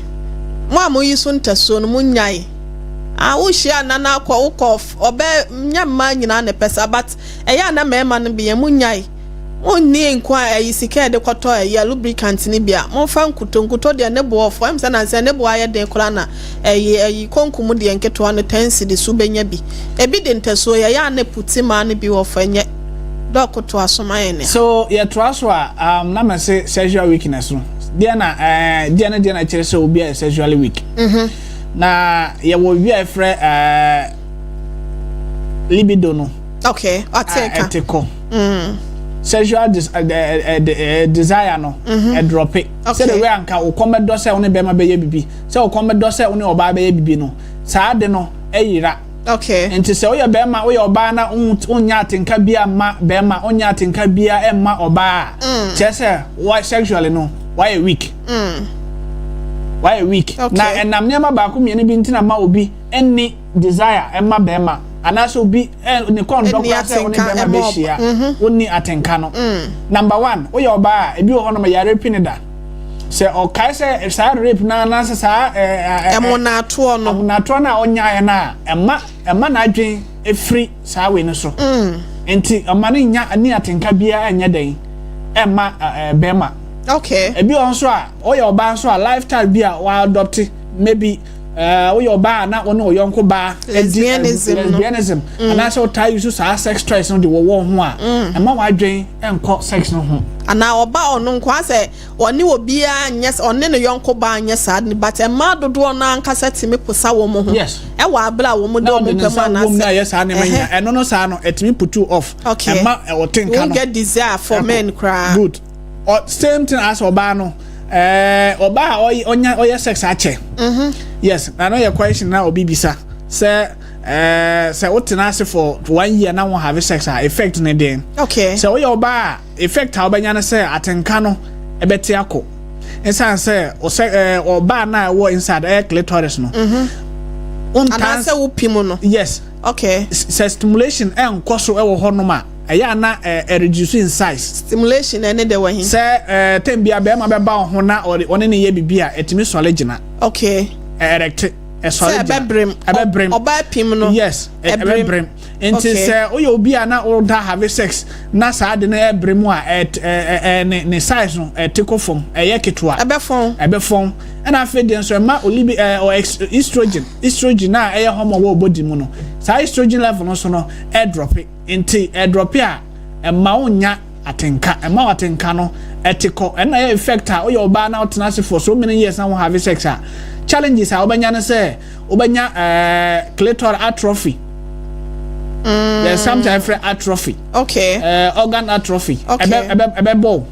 mo a mo yi so ntasuo no, mo nyae a wohyia nana akɔ wokɔ ɔbɛ nyɛ mmaa nyinaa na ɛpɛ saa, but ɛyɛ a na mmarima no bi yɛ mo nyae. Mo nni nko a ɛyi sika yɛde kɔtɔ ɛyɛ lubricant no bi a, momfa nkuto. Nkuto deɛ ne boɔ ɔfo ɛm sɛ nansɛ ne boɔ ayɛ den koraa na ɛyi konkum deɛ nketewa no 10 cedi so bɛnya bi. Ebi de ntasuo yɛ a na puti maa no bi wɔ fɔ ɛnyɛ. Doc, to aso ma yɛn. So yɛtoa so a, na mɛ se sexual weakness no deɛ na deɛ ne deɛ na kyerɛ sɛ obi a yɛ sexually weak. Na yɛwɔ obi a yɛfrɛ libido no. Okay, ɔte ka. Ɛte kɔ. Sexual desire no ɛdrop. Sɛde wei anka wo kɔn bɛdɔ sɛ wo ne bɛrima bɛyɛ bibi, sɛ wo kɔn bɛdɔ sɛ wo ne ɔbaa bɛyɛ bibi no, saa de no ɛyera. Nti sɛ woyɛ bɛrima, woyɛ ɔbaa na wonya atenka bia ma bɛrima, wonya atenka bia ɛmma ɔbaa a, kyerɛ sɛ wa sexually no wayɛ weak. Wayɛ weak. Na ɛnam nneɛma baako mmienu bi ntina ma obi ɛnni desire ɛma bɛrima anaasɛ obi ɛ ne kɔn dɔ koraa sɛ wo ne bɛrima bɛhyia, wonni atenka no. Number one, woyɛ ɔbaa a, ebi wɔ hɔnom yare pi ne da sɛ ɔkae sɛ saa rape na anaasɛ saa ɛɛ Ɛmonatoɔ no. Ɛmonatoɔ no a ɔnyaeɛ no a, ɛma n'adwen efiri saa wei no so, nti ɔma no nya ne atenka biara ɛnyɛ dɛn ɛma bɛrima. Ebi wɔ nso a, ɔyɛ ɔbaa nso a, lifestyle bi a wɔadopt, maybe woyɛ ɔbaa a na wɔne ɔyɔnko baa lesbianism no. Lesbianism anaasɛ ɔtaa use saa sex toys no de wɔwɔ ho a, ɛma w'adwen ɛnkɔ sex no ho. Anaa ɔba ɔno nko asɛ ɔne obiara nyɛ, ɔne ne yɔnko baa nyɛ saa de, but mmaa dodoɔ no ankasa tumi posa wɔn ho. Ɛwɔ abere a wɔn de na wɔn ɔde ne pɛ mu nsa wom na anaasɛ ɛyɛ saa nneɛma nyinaa, ɛno no saa no ɛtumi put you off. Ɛma ɔte nka won't no get desire for men koraa. Good. Same thing as ɔbaa no, ɔbaa a ɔyɛ ɔnya ɔyɛ sex akyɛ. Yes, na no yɛ question na obi bisa sɛ sɛ wotena ase for one year na wɔn have sex a, effect ne den? Sɛ woyɛ ɔbaa a, effect a wobɛnya no sɛ atenka no ɛbɛte akɔ, ɛsiane sɛ ɔsɛ ɔbaa no a ɛwɔ inside ɛyɛ clitoris no wontaa Anaasɛ wopim no. Yes. Sɛ stimulation ɛnkɔ so ɛwɔ hɔnom a, ɛyɛ ana ɛreduce in size. Stimulation ɛne de wɔ he? Sɛ tem bia bɛrima bɛba wo ho na ɔne ne yɛ bibi a, ɛtumi sɔre gyina. Ɛerect, ɛsɔre Sɛ gyina. ɛbɛbrem. Ɛbɛbrem. Ɔbaa pim no. Yes, Ɛbrem. ɛbɛbrem. Nti sɛ woyɛ obi a na woda have sex na saa de no ɛbrem a, ɛt ɛ ɛ ne size no ɛte kɔ fam, ɛyɛ ketewa. Ɛbɛfɔn. Ɛbɛfɔn. Ɛna afei deɛ nso ɛma olibi ɛ ɔ ex estrogen a ɛyɛ hormone wɔ body mu no, saa estrogen level no so no ɛdrop. Nti ɛdrop a, ɛma wo nya atenka, ɛma wo atenka no ɛte kɔ. Ɛna ɛyɛ effect a woyɛ ɔbaa na wotena ase for so many years na wo have sex a, challenges a wobɛnya no sɛ wobɛnya clitoral atrophy. There's something yɛfrɛ atrophy. Organ atrophy. Ɛbɛ ɛbɛ ɛbɛbɔ wo.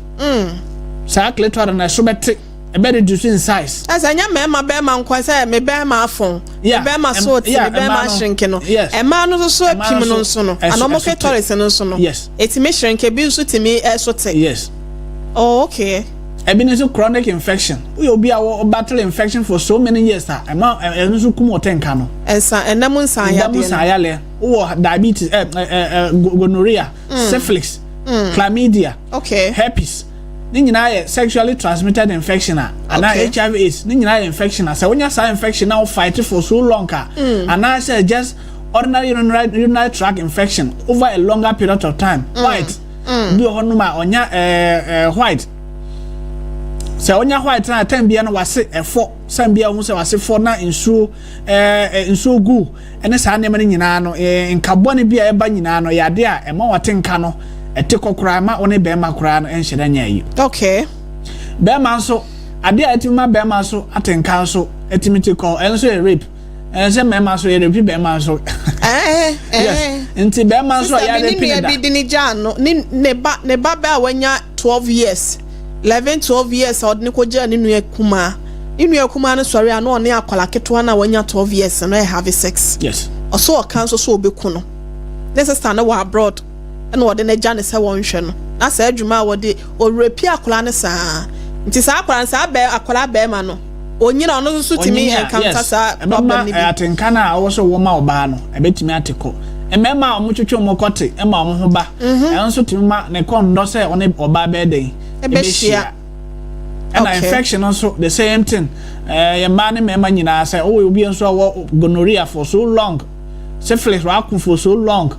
Saa clitoral no ɛso bɛte, ɛbɛ reduce in size. Ɛsɛ nyɛ mmarima bɛrima nkwa sɛ me bɛrima afɔn, me bɛrima so te, me bɛrima mmaa no- ahyenke no. Mmaa no nso so Mmaa apim no no nso nso no ana ɔmo ɛso te. clitoris no nso no etimi hyerɛnke bi nso tumi ɛso te. Oh, okay. Ebi ne nso chronic infection. Woyɛ obi a wɔ battle infection for so many years a, ɛma ɛno nso kum ɔte nka no. Nsa ɛnam nsa Ndamu ayadeɛ no. Sayale, wowɔ diabetes, ɛ ɛ ɛ gonorrhea, syphilis, chlamydia, herpes ne nyinaa yɛ sexually transmitted infection a, anaa HIV AIDS ne nyinaa yɛ infection a, sɛ wonya saa infection na wo fight for so long a, anaasɛ just ordinary urinary tract infection over a longer period of time. White bi wɔ hɔnom a ɔnya ɛɛ ɛɛ white, sɛ ɔnya white na time bia no wase ɛfɔ sɛn bia ohun sɛ wase fɔ na nsuo ɛɛ ɛ nsuo gu ɛne saa nneɛma no nyinaa no, nkabɔne bi a ɛba nyinaa no yɛ adeɛ a ɛma wate nka no ɛte kɔ koraa, ma wɔne bɛrima koraa no ɛnhyɛ dɛ nyɛ yi. Bɛrima nso, adeɛ a ɛtumi ma bɛrima nso ate nka nso ɛtumi te kɔ, ɛno nso yɛ rape. Ɛn sɛ mmarima nso yɛ rape bɛrima nso. Yes, nti bɛrima nso a Sister bi yɛ ne rape ne nua da bi de ne gyaa no ne ba bɛ a wanya 12 years, 11, 12 years a ɔde ne kɔ gyaa ne nua kumaa. Ne nua kumaa no sɔre a, na ɔne akwadaa ketewa no a wanya 12 years no ɛ have sex. Ɔso ɔka nso so ɔbɛku no. Ne sister no wɔ abroad, ɛna ɔde no agya ne sɛ wɔnhwɛ no na saa adwuma a wɔde ɔrape akwadaa no saa. Nti saa akwadaa no, saa bɛɛ akwadaa bɛrima no onyina, ɔno nso so tumi Onyini a, encounter saa problem ɛbɛma no bi. Atenka no a ɔwɔ sɛ wɔma ɔbaa no ɛbɛtumi ate kɔ. Mmarima a wɔtwetwe wɔn kɔte ma wɔn ho ba, ɛno nso tumi ma ne kɔn dɔ sɛ ɔne ɔbaa bɛyɛ dɛn? Ɛbɛhyia. Ɛna infection nso the same thing. Yɛ mmaa ne mmarima nyinaa, sɛ ɔwɔ obi nso a wɔ gonorrhea for so long, syphilis wako for so long,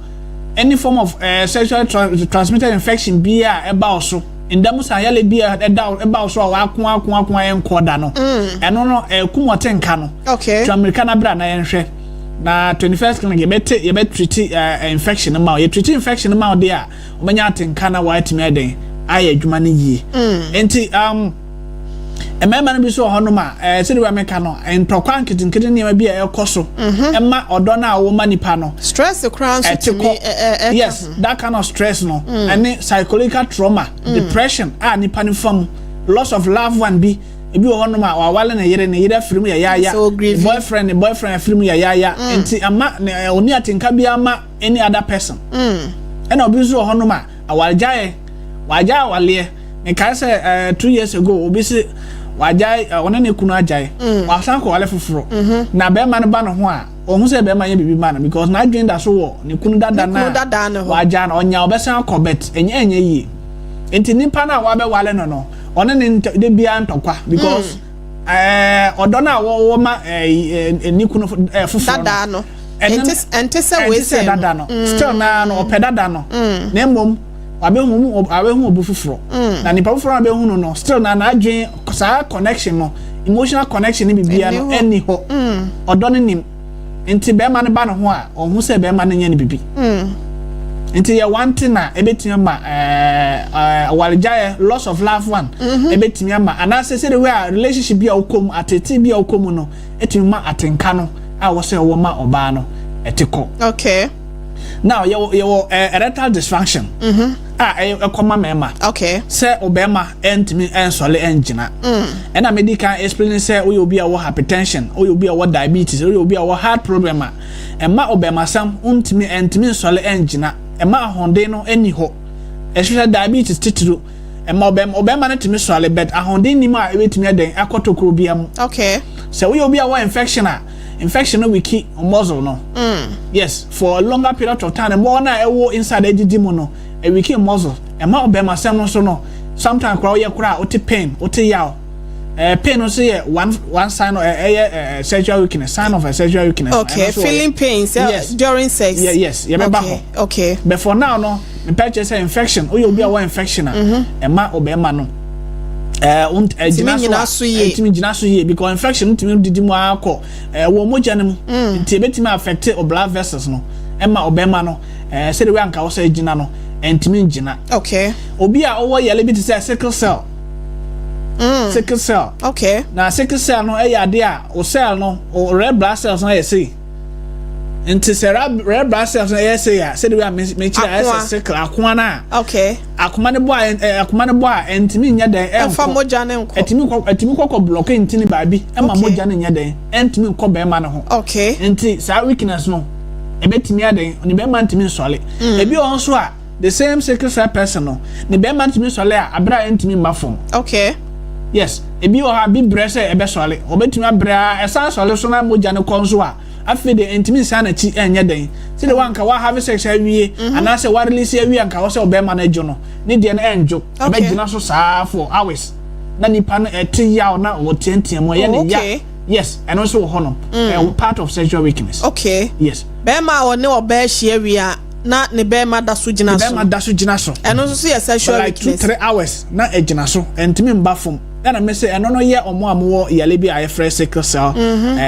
any form of sexually transmitted infection bi a ɛba wo so, ndamu san yɛlɛ bi a ɛda ɛba wo so a wako ako ako a ɛnkɔ da no, ɛno no ɛkum ɔte nka no. Twa mmirika na bra na yɛnhwɛ. Na 21st Clinic, yɛbɛte, yɛbɛtreat infection no ma wo. Yɛtreat infection no ma wo deɛ a, wobɛnya atenka na wɔatumi ayɛ ayɛ adwuma no yie. Nti mmarima no bi so wɔ hɔnom a, sɛdeɛ wia meka no, ntɔkwa nketenkete, nneɛma bi a ɛkɔ so ɛma ɔdɔ no a wɔma nipa no Stress koraa nso ɛte tumi kɔ. ɛ ɛ Yes, that kind of stress no ɛne psychological trauma, depression a nipa no fam, loss of loved one bi. Ebi wɔ hɔnom a wawale ne yere, ne yere afiri mu yɛyaaya. So ne grieving. boyfriend, ne boyfriend afiri mu yɛyaaya, nti ama ne ɔni atenka bi ama any other person. Ɛna obi nso wɔ hɔnom a awaregyaeɛ, wagyae awaleɛ. Mekae sɛ 2 years ago, obi si wagyae, ɔne ne kunu agyae, wasan kɔ wale foforɔ, na bɛrima no ba ne ho a, ɔhu sɛ bɛrima yɛ biribi ma no because n'adwene da so wɔ ne kunu dada. Ne na kunu dada ne hɔ. Wagyae no, ɔnya ɔbɛsan akɔ, but ɛnyɛ yie. Nti nipa no a wabɛwale no, ɔne ne de biara ntɔkwa because ɔdɔ no a wɔwɔ ma ne kunu foforɔ no Dada no. ɛno Ɛnte sɛ wei ɛnte sɛ sɛ dada no. Still naa no, ɔpɛ dada no, na mmom wabɛhu obi foforɔ, na nipa foforɔ a wabɛhu no, still na n'adwene saa connection no, emotional connection ne biribiara no Ɛnni. Ɛnni hɔ. Ɔdɔ no nim, nti bɛrima no ba ne ho a, ɔhu sɛ bɛrima no nyɛ ne bibi. Nti yɛ one thing a ebetumi ama ɛɛ ɛɛ awaregyaeɛ, loss of loved one, ebetumi ama, anaasɛ sɛde wei a relationship bi a wokɔ mu, atete bi a wokɔ mu no, etumi ma atenka no a wɔsɛ ɛwɔ ma ɔbaa no ɛte kɔ. Now yɛwɔ erectile dysfunction a ɛyɛ ɛkɔma mmarima sɛ ɔbɛrima ɛntumi ɛnsɔle ɛngyina. Ɛna medi kan explain sɛ woyɛ obi a wɔ hypertension, woyɛ obi a wɔ diabetes, woyɛ obi a wɔ heart problem a, ɛma ɔbɛrmasɛm ntumi ɛntumi nsɔle ɛngyina, ɛma ahoɔden no ɛni hɔ, especially diabetes titiri. Ɛma ɔbɛrima no tumi sɔle, but ahoɔden nim a ɛbɛtumi ɛdɛn akɔ tokuro bia mu. Sɛ woyɛ obi a wɔ infection a, infection no weak muscle no. Yes, for a longer period of time, mmoa no a ɛwɔ inside adidi mu no, ɛweak muscle, ɛma ɔbɛrima sɛm no so no, sometimes koraa woyɛ koraa, wote pain, wote yaw. Pain no nso yɛ one sign of ɛyɛ sexual weakness, sign of a sexual weakness. Okay. Ɛno nso wɔ- Feeling pains during sex. Yeah, yes, yɛbɛba hɔ. But for now no, mpɛ kyerɛ sɛ infection, woyɛ obi a wɔ infection a, ɛma ɔbɛrima no ɛgyina nyina so so a yie. ɛtumi gyina so yie because infection ntumi didi mu akɔ wɔ mogya no mu, nti ebɛtumi affect o blood vessels no, ɛma ɔbɛrima no sɛde wei anka wɔsɛ gyina no, ɛntumi ngyina. Obi a ɔwɔ yɛlɛ bi te sɛ sickle cell, sickle cell. Na sickle cell no ɛyɛ adeɛ a o cell no, o red blood cells no yɛ sei. Nti sɛ red blood cells no ɛyɛ sei a, sɛde wei a mekyerɛ ɛyɛ sɛ Akoa. sickle akoa no a, akoma ne bɔ a akoma ne bɔ a, ɛntumi nyɛ dɛn. Ɛnfa Ɛnkɔ. Mogya ne nkɔ. Ɛtumi kɔ block ntini baabi, ɛma mogya no nyɛ dɛn, ɛntumi nkɔ bɛrima no ho. Nti saa weakness no ɛbɛtumi adɛn, ne bɛrima ntumi nsɔle. Ebi wɔ hɔ nso a, the same sickle cell person no, ne bɛrima ntumi nsɔle a, abere a ɛntumi mma fam. Yes, ebi wɔ hɔ a bi brɛ sɛ ɛbɛsɔle, ɔbɛtumi abrɛ a, ɛsan sɔle so na mogya no kɔ nso a, afei de ntumi nsan n'akyi, ɛnyɛ dɛn, sɛde wanka wa have sex awie anaasɛ wa release awie, anka wɔ sɛ ɔbɛrima no adwo no, ne deɛ no ɛndwo. Ɛbɛgyina so saa for hours na nipa no ɛte yaw na ɔteatea mu, ɛyɛ ne ya. Yes, ɛno nso wɔ hɔ no, ɛwɔ part of sexual weakness. Yes. Bɛrima a ɔne ɔbaa ahyia wie a, na ne bɛrima da so gyina so. Bɛrima da so gyina so. Ɛno nso so yɛ sexual For like 2, weakness. 3 hours na ɛgyina so, ɛntumi mba fam. Ɛna mɛ sɛ ɛno no yɛ ɔmo a mowɔ yɛle bi a yɛfrɛ sickle cell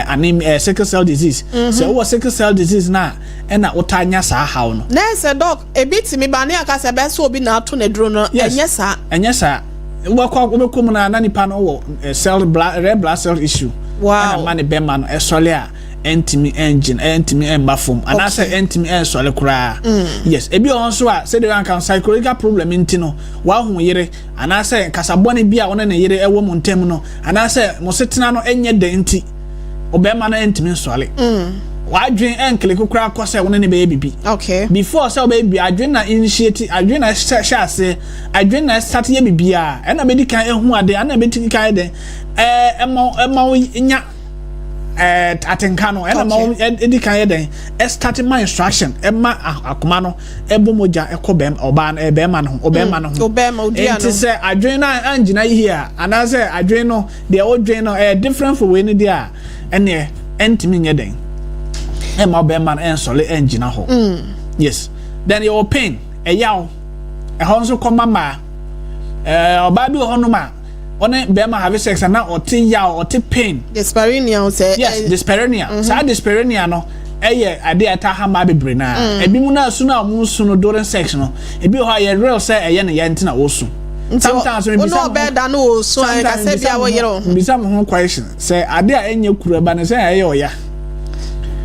anemia, sickle cell disease. Sɛ wowɔ sickle cell disease na ɛna wotaa nya saa haw no. Na ɛsɛ doc, ebi tumi ba ne aka sɛ bɛsɛ sɛ obi na ato n'aduro no? Yes. Ɛnyɛ saa? Ɛnyɛ saa. Wobɛkɔ mu na nipa no wɔ cell blood, red blood cell issue. Ɛna ma ne bɛrima no ɛsɔle a, ɛntumi ɛngyina, ɛntumi ɛmba fam anaasɛ ɛntumi ɛnsɔle koraa. Yes, ebi wɔ hɔ nso a, sɛdeɛ wanka, psychological problem nti no, wahu yere anaasɛ kasabɔne bi a ɔne ne yere ɛwɔ mu ntam no, anaasɛ mo setena no ɛnyɛ dɛ, nti ɔbɛrima no ɛntumi nsɔle. Wadwen ɛnclick koraa kɔ sɛ wɔne ne bɛyɛ bibi. Before sɛ ɔbɛyɛ bibi, adwen na initiate, adwen na hyɛ aseɛ, adwen na start yɛ bibiara, ɛna bɛdi kan ehu ade, ɛna bɛdi kan yɛ dɛ ɛma wo nya atenka no, ɛna ma wo ɛdi kan yɛ dɛ ɛstart ma instruction, ɛma akoma no ɛbɔ mogya ɛkɔ bɛrima, ɔbaa no, bɛrima no ho, ɔbɛrima no ho. Ɔbɛrima odua Nti no. sɛ adwen no angyina yie a, anaasɛ adwen no deɛ ɔdwen no ɛyɛ different for wei no deɛ a, ɛneɛ ɛntumi nyɛ dɛn ɛma ɔbɛrima no ɛnsɔle ɛngyina hɔ. Yes, then yɛwɔ pain, ɛyaw. Ɛhɔ nso kɔma maa ɔbaa bi wɔ hɔnom a ɔne bɛrima have sex na ɔte yaw, ɔte pain. Dyspareunia sɛ. Yes, dyspareunia. Saa dyspareunia no Ɛyɛ adeɛ a ɛtaa ha mmaa bebree naa. Ebi mu no a su no a wɔn su no during sex no, ebi wɔ hɔ a yɛ real sɛ ɛyɛ ne ya nti na wɔsu. Sometimes no bisa mo ho no wɔ su a ɛka sɛ bi a wɔyere wo ho. Bisa mo ho question sɛ adeɛ a ɛnyɛ kuru ɛba ne sɛ ɛyɛ ɔya.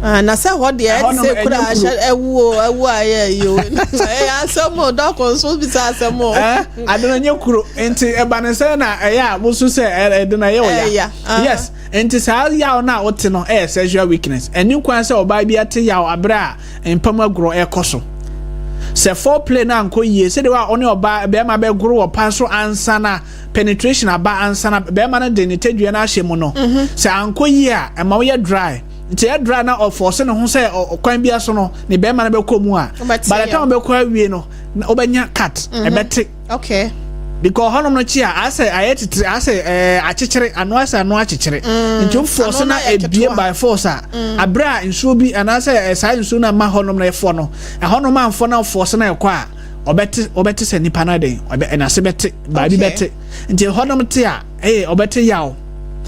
Ah, na sɛ hɔ deɛ ɛte sɛ kura ahyɛ ɛwu o, ɛwu a ɛyɛ yi o, ɛyɛ asɛm o, dɔko nso bisa asɛm o. Ade no nyɛ kuro nti ɛba ne sɛ na ɛyɛ a wosu sɛ ɛde no ɛyɛ ɔya. Yes. Enti saa yaw no a wote no yɛ sexual weakness. Ɛnni kwan sɛ ɔbaa bi te yaw bere a mpa mu agorɔ rekɔ so. Sɛ foreplay no ankɔ yie, sɛdeɛ a ɔne ɔbaa barima bɛgoro wɔ pa so ansa na penetration aba ansa na barima no de ne tadua no ahyɛ mu no, mhm. sɛ ankɔ yie a, ɛma woyɛ dry. Nti ɛyɛ dry na ɔfɔɔse ne ho sɛ ɔkwan biara so no ne barima no bɛkɔ mu a, by the time ɔbɛkɔ awie no, wobɛnya cut, mhm. ɛbɛte. Okay. Because hɔnom no kye a asɛ ayɛ titiri asɛ ɛɛ akyekyere ano asɛ ano akyekyere. Mm. Nti o force na ebie by force a. Mm. Abere a nsuo bi anaasɛ eh, saa nsuo no ama hɔnom na ɛfɔ no ɛhɔnom amfɔ na force na ɛkɔ a ɔbɛte ɔbɛte sɛ nipa no den ɔbɛ ɛnase bɛte baabi bɛte nti hɔnom te a ɛyɛ ɔbɛte yaw.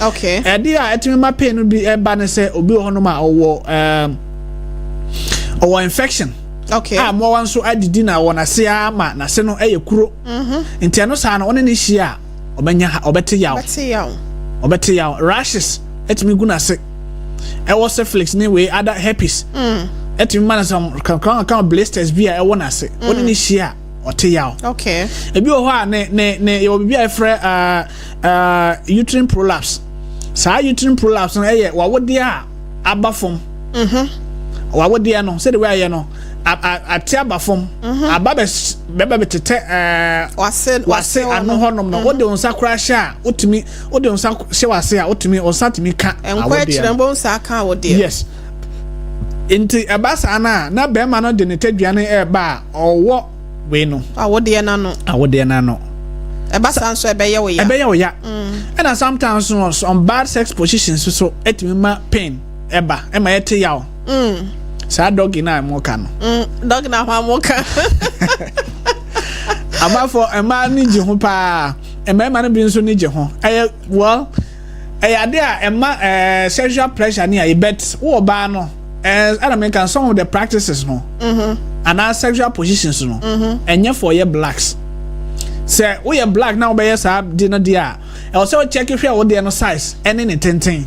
Okay. Ɛde a ɛtumi ma pain no bi ɛba ne sɛ obi wɔ hɔnom a ɔwɔ ɛɛm ɔwɔ infection. Okay. A mmoawa nso adidi na wɔ n'ase ara ma n'ase no yɛ kuro. Mhm. Nti ɛno saa no ɔne ne hyia a ɔbɛnya ha ɔbɛte yaw. Ɔbɛte yaw. Ɔbɛte yaw. Rashes ɛtumi gu n'ase. Ɛwɔ syphilis ne wei ada herpes. Mm. Ɛtumi ma no some kan kan blisters bi a ɛwɔ n'ase. Mm. Ɔne ne hyia a ɔte yaw. Okay. Ebi wɔ hɔ a ne ne ne yɛwɔ biribi a yɛfrɛ uh, uh, uterine prolapse. Saa uterine prolapse no ɛyɛ wawodeɛ a aba fam. Mhm. Wawodeɛ no sɛdeɛ wɔayɛ no ate aba fam. Mhm. Aba bɛ bɛba bɛtetɛ ɛɛ wase wase ano hɔnom no. Mhm. Wode wo nsa koraa hyɛ a wotumi wode wo nsa hyɛ wase a wotumi wo nsa tumi ka awodeɛ. Nkɔ akyerɛ mbɔ nsa aka awodeɛ. Yes. Nti ɛba saa no a na bɛrima no de ne tadua no ɛreba a ɔwɔ wei no. Awodeɛ n'ano. Awodeɛ n'ano. Ɛba saa nso ɛbɛyɛ wo ya. Ɛbɛyɛ wo ya. Mm. Ɛna sometimes no some bad sex positions so ɛtumi ma pain ɛba ɛma yɛte yaw. Mm. Saa doggy na mo ka no. Mm, doggy na ho mo ka. Amafo mmaa ni gye ho paa. Mmarima no bi nso ni gye ho. Ɛyɛ well ɛyɛ ade a ɛma ɛɛ sexual pleasure ni a but wo ɔbaa no ɛɛ ɛna mi kan some of the practices no mm-hmm. anaa sexual positions no mm-hmm. ɛnyɛ for yɛ blacks sɛ woyɛ black na wobɛyɛ saa de no deɛ a ɛwɔ sɛ wokyɛke hwɛ wo deɛ no size ɛne ne tenten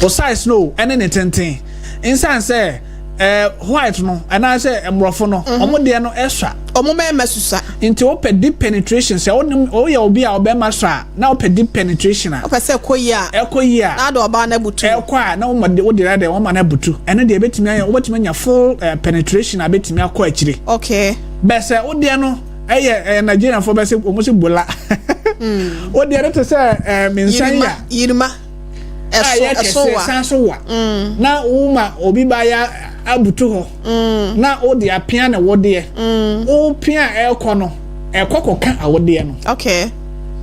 wo size no ɛne ne tenten nsan sɛ eh, white no anaasɛ mmorɔfo no mhm. wɔn deɛ no ɛsua. Wɔn mmarima susua. Nti wopɛ deep penetration sɛ wonim woyɛ obi a ɔbɛrima sɔ a na wopɛ deep penetration a. Wopɛ sɛ ɛkɔ yie a. Ɛkɔ yie a. Na ade ɔbaa no abutu. Ɛkɔ a na wɔn de wode deɛ wɔn ma no abutu ɛno deɛ ebetumi ayɛ wobɛtumi anya full eh, penetration a ebetumi akɔ akyire. Okay. Bɛ sɛ wodeɛ no ɛyɛ ɛyɛ Nigerian fo bɛ sɛ wɔn sɛ bola. Mm. Wodeɛ no te sɛ ɛɛ minsan ya. Yirima. a ɛyɛ kɛse san so wa mm. na woma obi ba ya abutu hɔ mm. na wode apea ne wodeɛ mm. wopea a ɛrekɔ no ɛkɔ kɔka awodeɛ no okay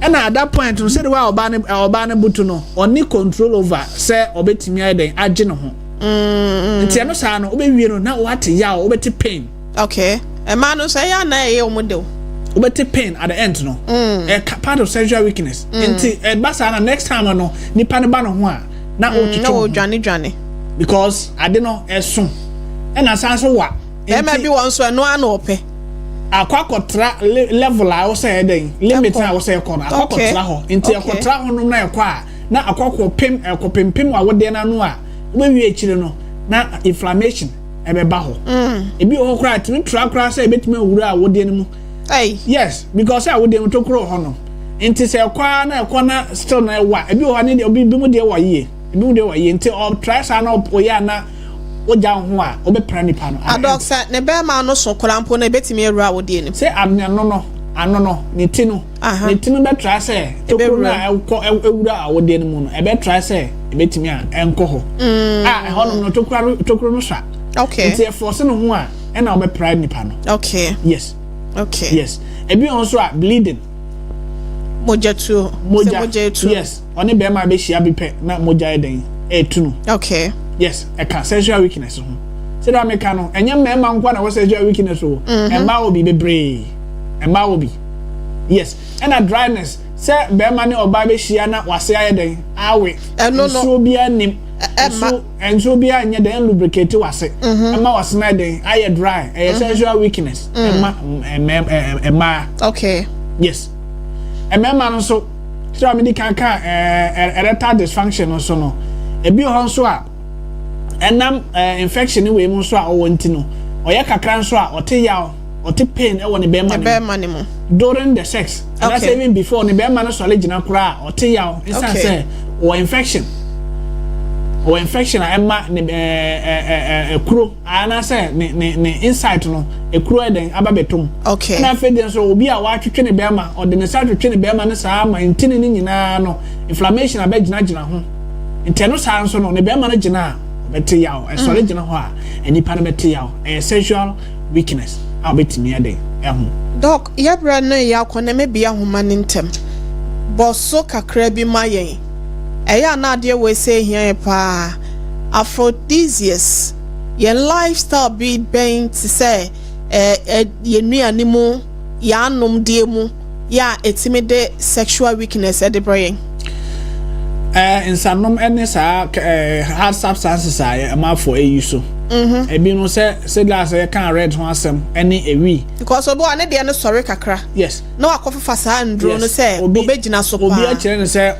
ɛna at that point no sɛde wa ɔbaa ne ɔbaa ne butu no ɔne control over sɛ ɔbɛtumi ayɛ dɛn agye ne ho nti ɛno saa no wobɛwie no na wate yaw wobɛte pain Okay. Mmaa no nso ɛyɛ ana ɛyɛ wɔn de o. Wobɛte pain at the end no. Mm. Ɛka part of sexual weakness. Mm. Nti ɛba saa na next time no nipa no ba ne ho a na mm, ɔtwitwi. Na ɔdwane dwane. Because ade no ɛso ɛna san so wa. Bɛrima bi wɔ nso ɛno ano ɔpɛ. Akɔ akɔtra level a wosɛ ɛdɛn limit a wosɛ ɛkɔ no akɔ akɔtra hɔ nti ɛkɔtra hɔ nom na ɛkɔ a na akɔ akɔpem ɛkɔpempem awodeɛ no ano a wobɛwie akyire no na inflammation ɛbɛba hɔ mm. Ebi wɔ hɔ koraa tumi tura koraa sɛ ebetumi awura awodeɛ no mu. Yes, because sɛ awodeɛ no tokuro wɔ hɔ no nti sɛ ɛkɔ ara na ɛkɔ na still na ɛwa ebi wɔ hɔ ne deɛ obi bi mu deɛ wɔ yie ebi mu deɛ wɔ yie nti ɔtra saa na ɔyɛ a na wogya wo ho a wobɛpra nipa no. Adɔk sɛ ne bɛrima no so koraa mpo no ebetumi awura awodeɛ no mu. Sɛ ano no ano no ne ti no ne ti no bɛtra sɛ tokuro no a ɛkɔ ɛwura awodeɛ no mu no ɛbɛtra sɛ ebetumi a ɛnkɔ hɔ mm. a ɛhɔnom no tokuro no tokuro no sua. Okay. Nti ɛfɔse ne ho a ɛna ɔbɛpra nipa no. Okay. Yes. Okay. Yes. Ebi wɔn nso a bleeding. Mogya tuo. Mogya. Mogya tuo. Yes. Ɔne bɛrima abɛhyia bi pɛ na mogya yɛ dɛn ɛɛtu no. Okay. Yes. Ɛka sexual weakness ho. Sɛdeɛ ameka no ɛnyɛ mmarima nko na wɔ sexual weakness o. Mhm. Mmaa wɔ bi bebree. Mmaa wɔ bi. Yes. Ɛna dryness sɛ bɛrima ne ɔbaa bɛhyia na wase ayɛ dɛn awe. Ɛno no. Nsuo biara nim. Ɛmma. Nso nsuo biara nyɛ dɛn lubricate wase. Ɛma wase no ayɛ dɛn ayɛ dry. Ɛyɛ sexual weakness. Ɛma mmaa. Yes. Mmarima no nso sɛ a mede kan ka erectile dysfunction no nso no, ebi wɔ hɔ nso a ɛnam infection ne wei mu nso a ɔwɔ nti no, ɔyɛ kakra nso a ɔte yaw, ɔte pain ɛwɔ ne bɛrima ne bɛrima ne mu during the sex anaasɛ even before ne bɛrima no sɔre gyina koraa a ɔte yaw nsan sɛ ɔwɔ infection, ɔwɔ infection a ɛma ne ɛɛ ɛɛ ɛkuro anaasɛ ne inside no ekuro ɛdɛn aba bɛtum. Ɛna afei deɛ nso, obi a watwetwe ne bɛrima, ɔde ne nsa twetwe ne bɛrima no saa ma ntini ne nyinaa no inflammation abɛgyinagyina ho, nti ɛno saa nso no ne bɛrima no gyina a ɔbɛte yaw, ɛsɔre gyina hɔ a nipa no bɛte yaw. Ɛyɛ sexual weakness a ɔbɛtumi ɛde ɛho. Doc, yɛbrɛ no yɛ akɔ na mebia ahoma no ntɛm bɔ so kakra bi ma yɛn. Ɛyɛ a na adeɛ wɔ sɛ ehia yɛ paa, aphrodisiacs, yɛn lifestyle bi bɛn te sɛ ɛɛ ɛ yɛn nnuane mu, yɛn anomdeɛ mu yɛ a ɛtumi de sexual weakness ɛde brɛ yɛn? Nsanom ne saa hard substances a ɛmafoɔ ɛyi so. Ebi no sɛ glass yɛka red ho asɛm ɛne ewi. Because obi wa ne deɛ no sɔre kakra. Na wakɔ fefa saa nduro no sɛ obɛgyina so paa. Obi akyerɛ no sɛ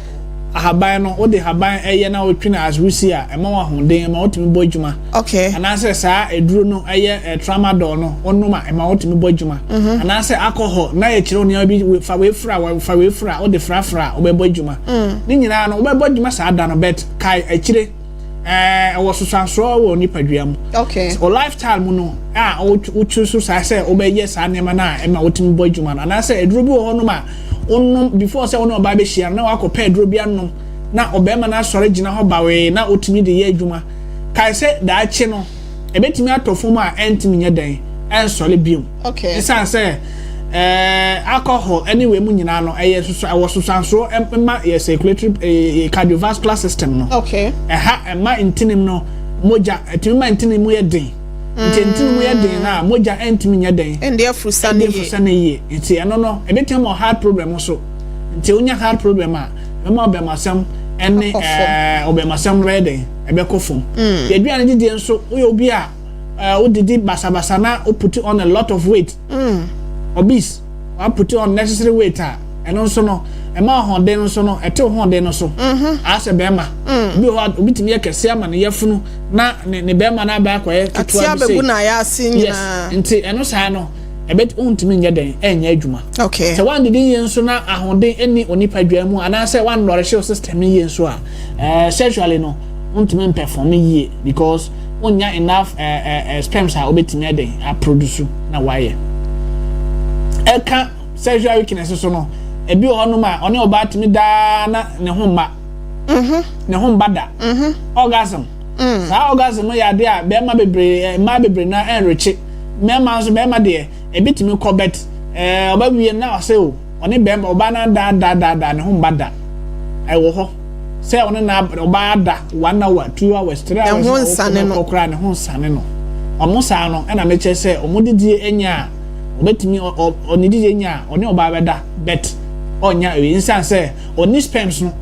ahaban no, wode ahaban ɛyɛ na wotwi no as wusi a, ɛma wo ahoɔden, ɛma wotumi bɔ adwuma. Anaasɛ saa aduro no ɛyɛ tramadol no, wonom a ɛma wotumi bɔ adwuma. Anaasɛ alcohol na yɛkyerɛ wo nneɛma bi, fa wei fra, fa wei fra, wode frafra a wobɛbɔ adwuma. Ne nyinaa no wobɛbɔ adwuma saa da no, but kae akyire ɛwɔ sosansoɔ wɔ nipadua mu. O lifestyle mu no a wotwi so saa sɛ wobɛyɛ saa nneɛma no a ɛma wotumi bɔ adwuma no, anaasɛ aduro bi wɔ hɔnom a wonom before sɛ wo ne ɔbaa bɛhyia no, na wakɔpɛ aduro bi anom na ɔbɛrima no asɔre gyina hɔ bawee na wotumi de yɛ adwuma, kae sɛ daakye no ɛbɛtumi atɔ fam a ɛntumi nyɛ dɛn ɛnsɔre biom. Ɛsiane sɛ alcohol ɛne wei mu nyinaa no ɛyɛ soso, ɛwɔ sosansoɔ ɛma yɛ circulatory, cardiovascular system no. Ɛha ɛma ntinim no mogya, ɛtumi ma ntinim mu yɛ den, nti ntinim mu yɛ den na mogya ɛntumi nyɛ den. Ɛnde afurusa ne ɛde yie. Afurusa ne yie, nti ɛno no ɛbɛtumi ma heart problem nso, nti wonya heart problem a ɛbɛma ɔbɛmasɛm ɛne Akɔ fam. Ɔbɛmasɛm no bɛyɛ den, ɛbɛkɔ fam. Yɛaduane didie nso, woyɛ obi a wodidi basabasa na wo put on a lot of weight, obese, wa put on necessary weight a, ɛno nso no ɛma ahoɔden nso no ɛte ahoɔden no so. Asɛ bɛrima obi wɔ hɔ a obi tumi yɛ kɛse ama ne yɛfunu na ne bɛrima no aba akɔyɛ ate ketewa bi abɛgu sei. na ayɛ ase nyinaa. Nti ɛno saa no ɛbɛ wontumi nyɛ den ɛnyɛ adwuma. Sɛ wandidi yie nso na ahoɔden ɛni onipadua mu anaasɛ wannɔrehye wo system no yie nso a, sexually no wontumi mperform yie because wonya enough sperms a wobɛtumi ɛden aproduce na wayɛ. Ɛka sexual weakness so no, ebi wɔ hɔnom a ɔne ɔbaa tumi daa na ne ho mma, ne ho mba da orgasm. Saa orgasm no yɛ adeɛ a bɛrima bebree, mmaa bebree na ɛnrekye. Mmarima nso, bɛrima deɛ ebi tumi kɔ bɛt ɔbɛwie na ɔsɛ o ɔne bɛrima ɔbaa na daa daa daa daa ne ho mba da. Ɛwɔ hɔ sɛ ɔne na ɔbaa da 1 hour, 2 hours, 3 hours ho na nsane no. ɔkɔ koraa ne ho nsane no. Ɔmo saa no ɛna mekyerɛ sɛ ɔmo didie anya a ɔbɛtumi ɔne didie nya a ɔne ɔbaa bɛda but ɔnya ewi nsan sɛ ɔne sperms no.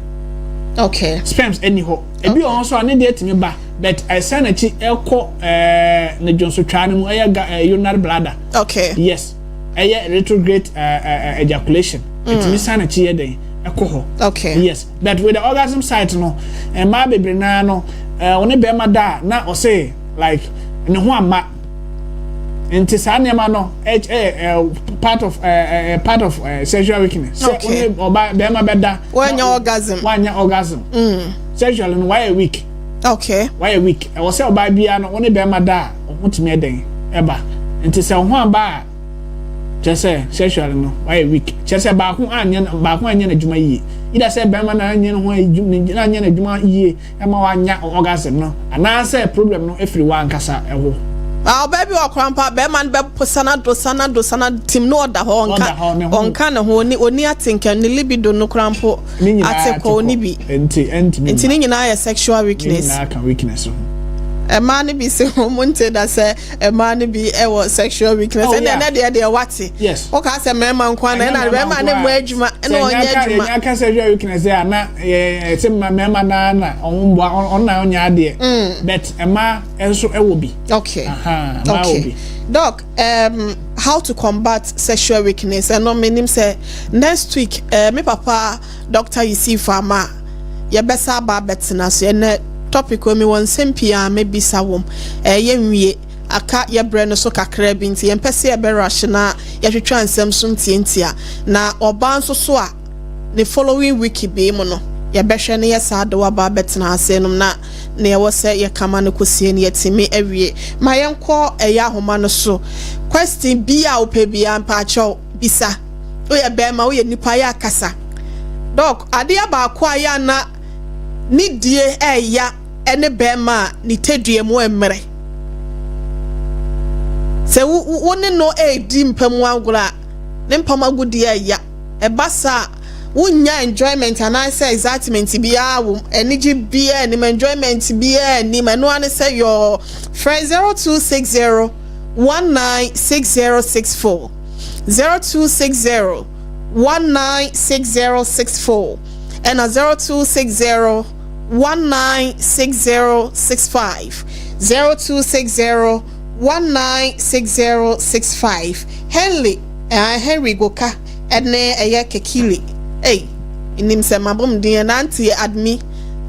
Sperms ɛni hɔ. Ebi wɔ hɔ nso a ne deɛ tumi ba but ɛsɛn n'akyi ɛkɔ ne dwonsotwaa no mu, ɛyɛ ga urinary bladder. Yes, ɛyɛ retrograde ɛɛ ɛɛ ejaculation, ɛtumi san n'akyi yɛ den ɛkɔ hɔ. Yes, but with the orgasm site no, mmaa bebree naa no ɔne bɛrima da a na ɔse like ne ho ama, nti saa nneɛma no ɛ ɛ ɛ part of ɛ ɛ part of sexual weakness sɛ ɔne ɔba bɛrima bɛda Wanya na orgasm. Wanya orgasm. Sexually no wayɛ weak. Wayɛ weak. Ɛwɔ sɛ ɔbaa biara no ɔne bɛrima da a ɔho tumi ɛdɛn ɛba, nti sɛ ɔho aba a kyerɛ sɛ sexually no wayɛ weak, kyerɛ sɛ baako anyɛ n'adwuma yie, ida sɛ bɛrima na anyɛ ne ho adwuma na anyɛ n'adwuma yie ɛma wanya orgasm no, anaasɛ problem no efiri wa ankasa ɛho. Ah, ɔbaa bi wɔ koraa mpa, bɛrima no bɛpo sana do sana do sana tim na ɔda hɔ. Ɔda hɔ, ne ɔnka ho- ɔnka ne ho, oni ate nka ne libido no koraa mpo Ne nyinaa ate kɔ, oni bi. Nti ɛntumi Nti ne nyinaa yɛ sexual ne weakness. nyinaa ka weakness ho. Mmaa no bi se wɔn nte da sɛ mmaa no bi wɔ sexual weakness. Oh, Ɛnna yeah. ɛnɛ deɛ deɛ wate. Yes. Woka sɛ mmarima nko ara na ɛnna mmarima no mmɔ adwuma ɛna ɔnyɛ adwuma. Yɛnya ka sexual weakness a na yɛ sɛ mmarima naa na ɔmo mboa ɔno na ɔnyɛ adeɛ. But mmaa nso ɛwɔ bi. Okay. Aha, mmaa wɔ Okay. bi. Doc, how to combat sexual weakness? Ɛno menim sɛ next week me papa Dr. Yusuf Ama yɛbɛsa aba abɛtena so. Ɛnɛ topic wɔ mi wɔ nsɛm pii a mɛbisa wɔm. Yɛnwie aka yɛbrɛ no so kakra bi nti yɛmpɛ sɛ yɛbɛrush na yɛtwitwa nsɛm so ntiantia. Na ɔbaa nso so a ne following week bi mu no yɛbɛhwɛ ne yɛ saa de waba abɛtena ase nom na nea ɛwɔ sɛ yɛkama no kɔsie no yɛtumi awie. Ma yɛnkɔ ɛyɛ ahoma no so. Question bi a wopɛ biara mpaakyɛw bisa. Woyɛ bɛrima, woyɛ nipa, yɛ akasa. Doc, adeɛ baako a yɛ ana ne die ɛɛya ɛne bɛrima a ne tadua mu mmerɛ. Sɛ wo wo ne no ɛɛdi mpa mu agorɔ a, ne mpam agodie ɛɛya. Ɛba saa a, wonnya enjoyment anaasɛ excitement biara wɔ mu. Anigye biara anim, enjoyment biara anim. Ɛno ara ne sɛ yɔɔ. Frɛ 0260 196064. 0260 196064 ɛna 0260 196065. 0260 196065. Henry, Henry Goka ɛne ɛyɛ Kekili. Ei, nim sɛ mabom din ɛna auntie Admi.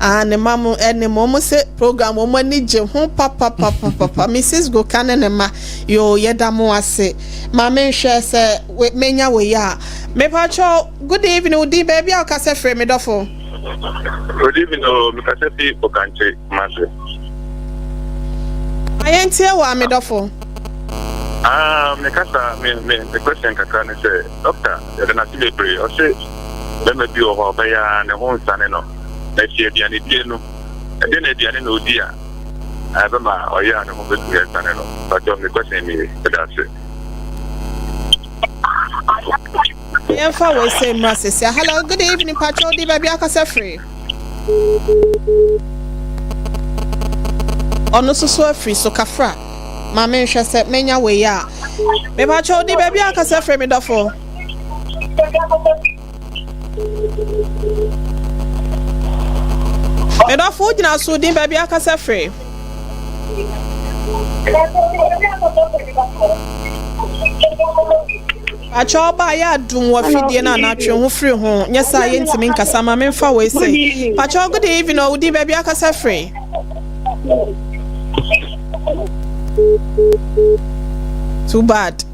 Ah, ne ma mo ɛne mo ɔmo sɛ program ɔmo ani gye ho papapapapa. Mrs. Goka ne ne ma yo yɛda mo ase. Ma menhwɛ sɛ menya wei a. Mepakyɛw, good evening, wo din baabi a wokasa firi me dɔfo. Good evening, o mekasa fi Okankye, Kumasi. Ma yɛntie wɔ a me dɔfo. Ah, mekasa me me me question kakra ne sɛ, doctor, yɛda n'ase bebree. Ɔse bɛrima bi wɔ hɔ a ɔbɛyɛ a ne ho nsane no. Na si aduane die no, ɛdeɛ na aduane na odi a ɛbɛma ɔyɛ a ne ho bɛtumi asane no. Patɔ me question nie, meda ase. Yɛmfa wei sɛ mmra sɛsia. Hello, good evening, pakyɛw di baabi akasa firi. Ɔno nso so afiri so kafra. Ma menhwɛ sɛ menya wei a. Mepakyɛw di baabi akasa firi me dɔfo. Medɔfo wogyina so din baabi akasa firi. Pakyɛ ɔba yɛ adum wɔ fidie no anaa twe ho firi ho nyɛ saa yɛntumi nkasa ma memfa wei sɛ pakyɛ good evening ɔwo din baabi akasa firi. Too bad.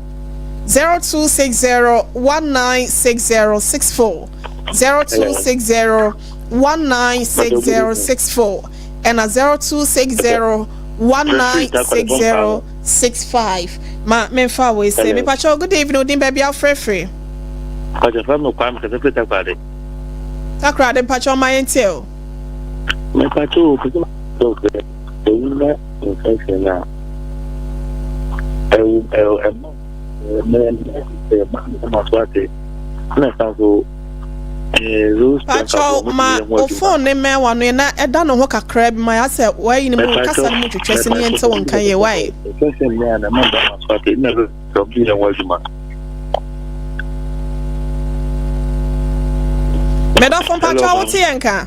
0260 196064 0260 196064 ɛna 0260 196065 ma memfa wei sɛ mepakyɛ good evening wo din baabi afrɛfrɛ. Mpakyɛ fɛ me kwa mekasa firi Takoradi. Takoradi mpakyɛ ɔma yɛntie o. Mepakyɛ o pɛsɛ sɛ ɛwu na infection a ɛwu ɛwɔ ɛma ɛma so ate ɛna san so Pakyɛw ma wo phone ne mmɛn w'ano yɛ na ɛda ne ho kakra bi ma yɛ asɛ wɔayi ne mu kasa no mu twitwa si ne yɛn nte wo nka yie wae. Medɔfo mpakyɛw wo te yɛn nka.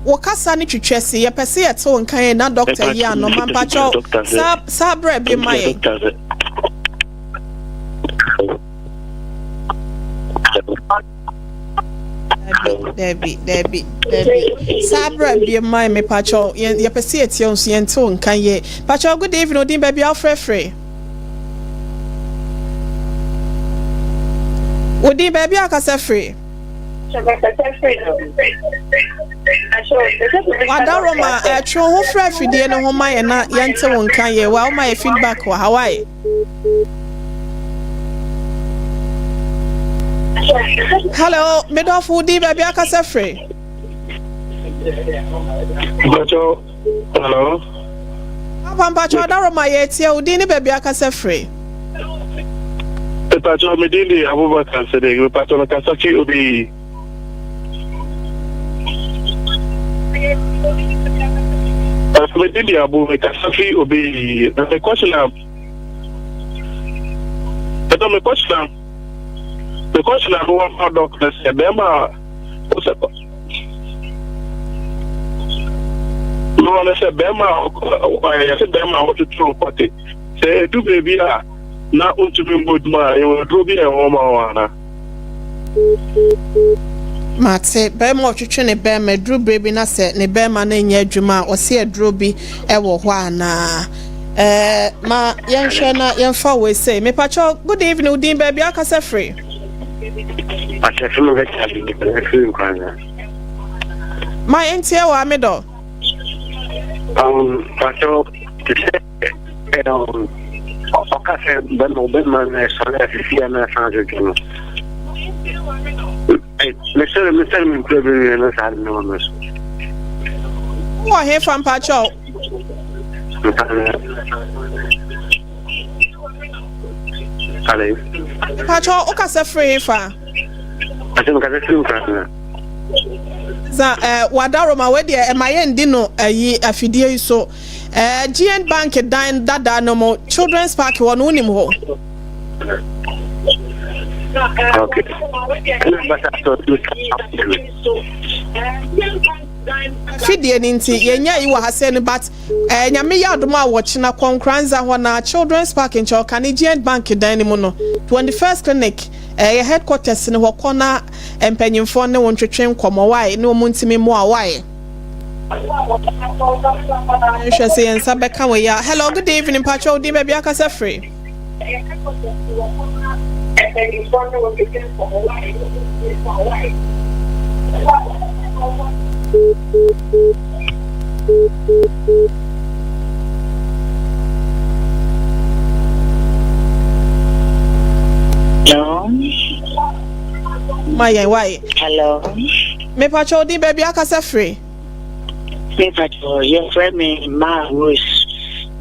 Wo kasa ne twitwa si yɛpɛ sɛ yɛte wo nka yɛn na dɔkta yi ano ma mpakyɛw saa saa brɛ bi ma yɛn. Dabi, dabi, dabi. Saa bra bie mma me pakyɛw. Yɛpɛ sɛ yɛtie wo nso yɛnte wo nka yie. Pakyɛw good evening, odin baabi a wofrɛfrɛ. Odin baabi a wokasa firi. Wadaroma, ɛtwe wo ho frɛ afidie no ho ma yɛn na yɛnte wo nka yie. Wa woma yɛ feedback wɔ ha wae. Hello, medɔfo wo din baabi akasa firi. Mpacho, hello. Papa mpacho adaroma yɛ tie wo din ne baabi akasa firi. Mpacho me din de Abubakar Sadiq. Mpacho me kasa fi obi. Me din de Abu, me kasa fi Obeyi. Na me question a, ɛdɔ me question a, me question a mewɔ ma dɔk no sɛ bɛrima a wosɛ mewɔ no sɛ bɛrima a yɛsɛ bɛrima a wɔtwetwe kɔte sɛ ɛdu baabi a na wontumi mbɔ dwuma a yɛwɔ aduro bi a ɛwɔ ma wɔn anaa? Mate, barima a ɔtwetwe ne barima, aduru berɛ bi na sɛ ne barima no nyɛ adwuma a, ɔse aduro bi wɔ hɔ anaa? Eh, ma yɛnhwɛ na yɛmfa wei sei. Mepakyɛw, good evening, wo din baabi akasa firi? Pakyɛ firi mu bɛkyɛ ade firi nkwansa. Ma yɛntie wɔ amedɔ. Um, pakyɛw, te sɛ Ɔka sɛ bɛma ɔbɛma no ɛsɔre asisi a na asan adwodwo no. Mesɔre mesɔre me nkura bi nwie no saa de ne wɔ me so. Wɔ he fa mpakyɛw? Ale. Mpakyɛw wokasa firi he fa? Ase mekasa firi nkura. Za eh, wadaroma wei deɛ ɛma yɛndi no ayi afidie yi so. Eh, GN Bank dan dada no mu, Children's Park hɔ no, wonim hɔ? Okay. Fidie no nti yɛnya yi wɔ ha sɛ no but eh, nyame yɛ adom a wɔkyena kɔnkranza hɔ na Children's Park nkyɛn ɔka ne GN Bank dan no mu no 21st Clinic eh, yɛ headquarters no hɔ kɔ na mpanyimfoɔ ne wo ntwetwe nkɔmmɔ wae ne wɔn ntumi mmoa wae. Nhwɛ sɛ yɛn nsa bɛka wɔ yi a. Hello, good evening. Mpakyɛ wo din baabi akasa firi. Hello. Ma yɛn wae. Hello. Mepakyɛ wo din baabi akasa firi. Mepakyɛ yɛfrɛ me Maa Rose.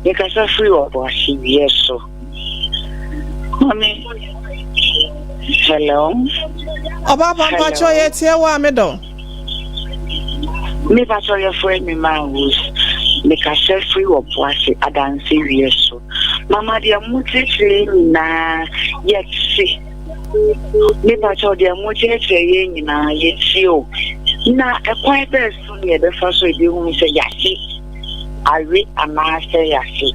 Mekasa firi Ɔboase wiɛ so. Mami. Hello. Ɔbaa pa mpakyɛ yɛ tie wo a me dɔ. Mepakyɛ yɛfrɛ me Maa Rose. Mekasa firi Ɔboase Adanse wiɛ so. Mama deɛ mo kyerɛkyerɛ nyinaa yɛte. Mepa kyɛw deɛ mo kyerɛkyerɛ yɛn nyinaa yɛtie o. Na ɛkwan bɛɛ so na yɛbɛfa so ebehu sɛ yɛahye awe anaasɛ yɛahye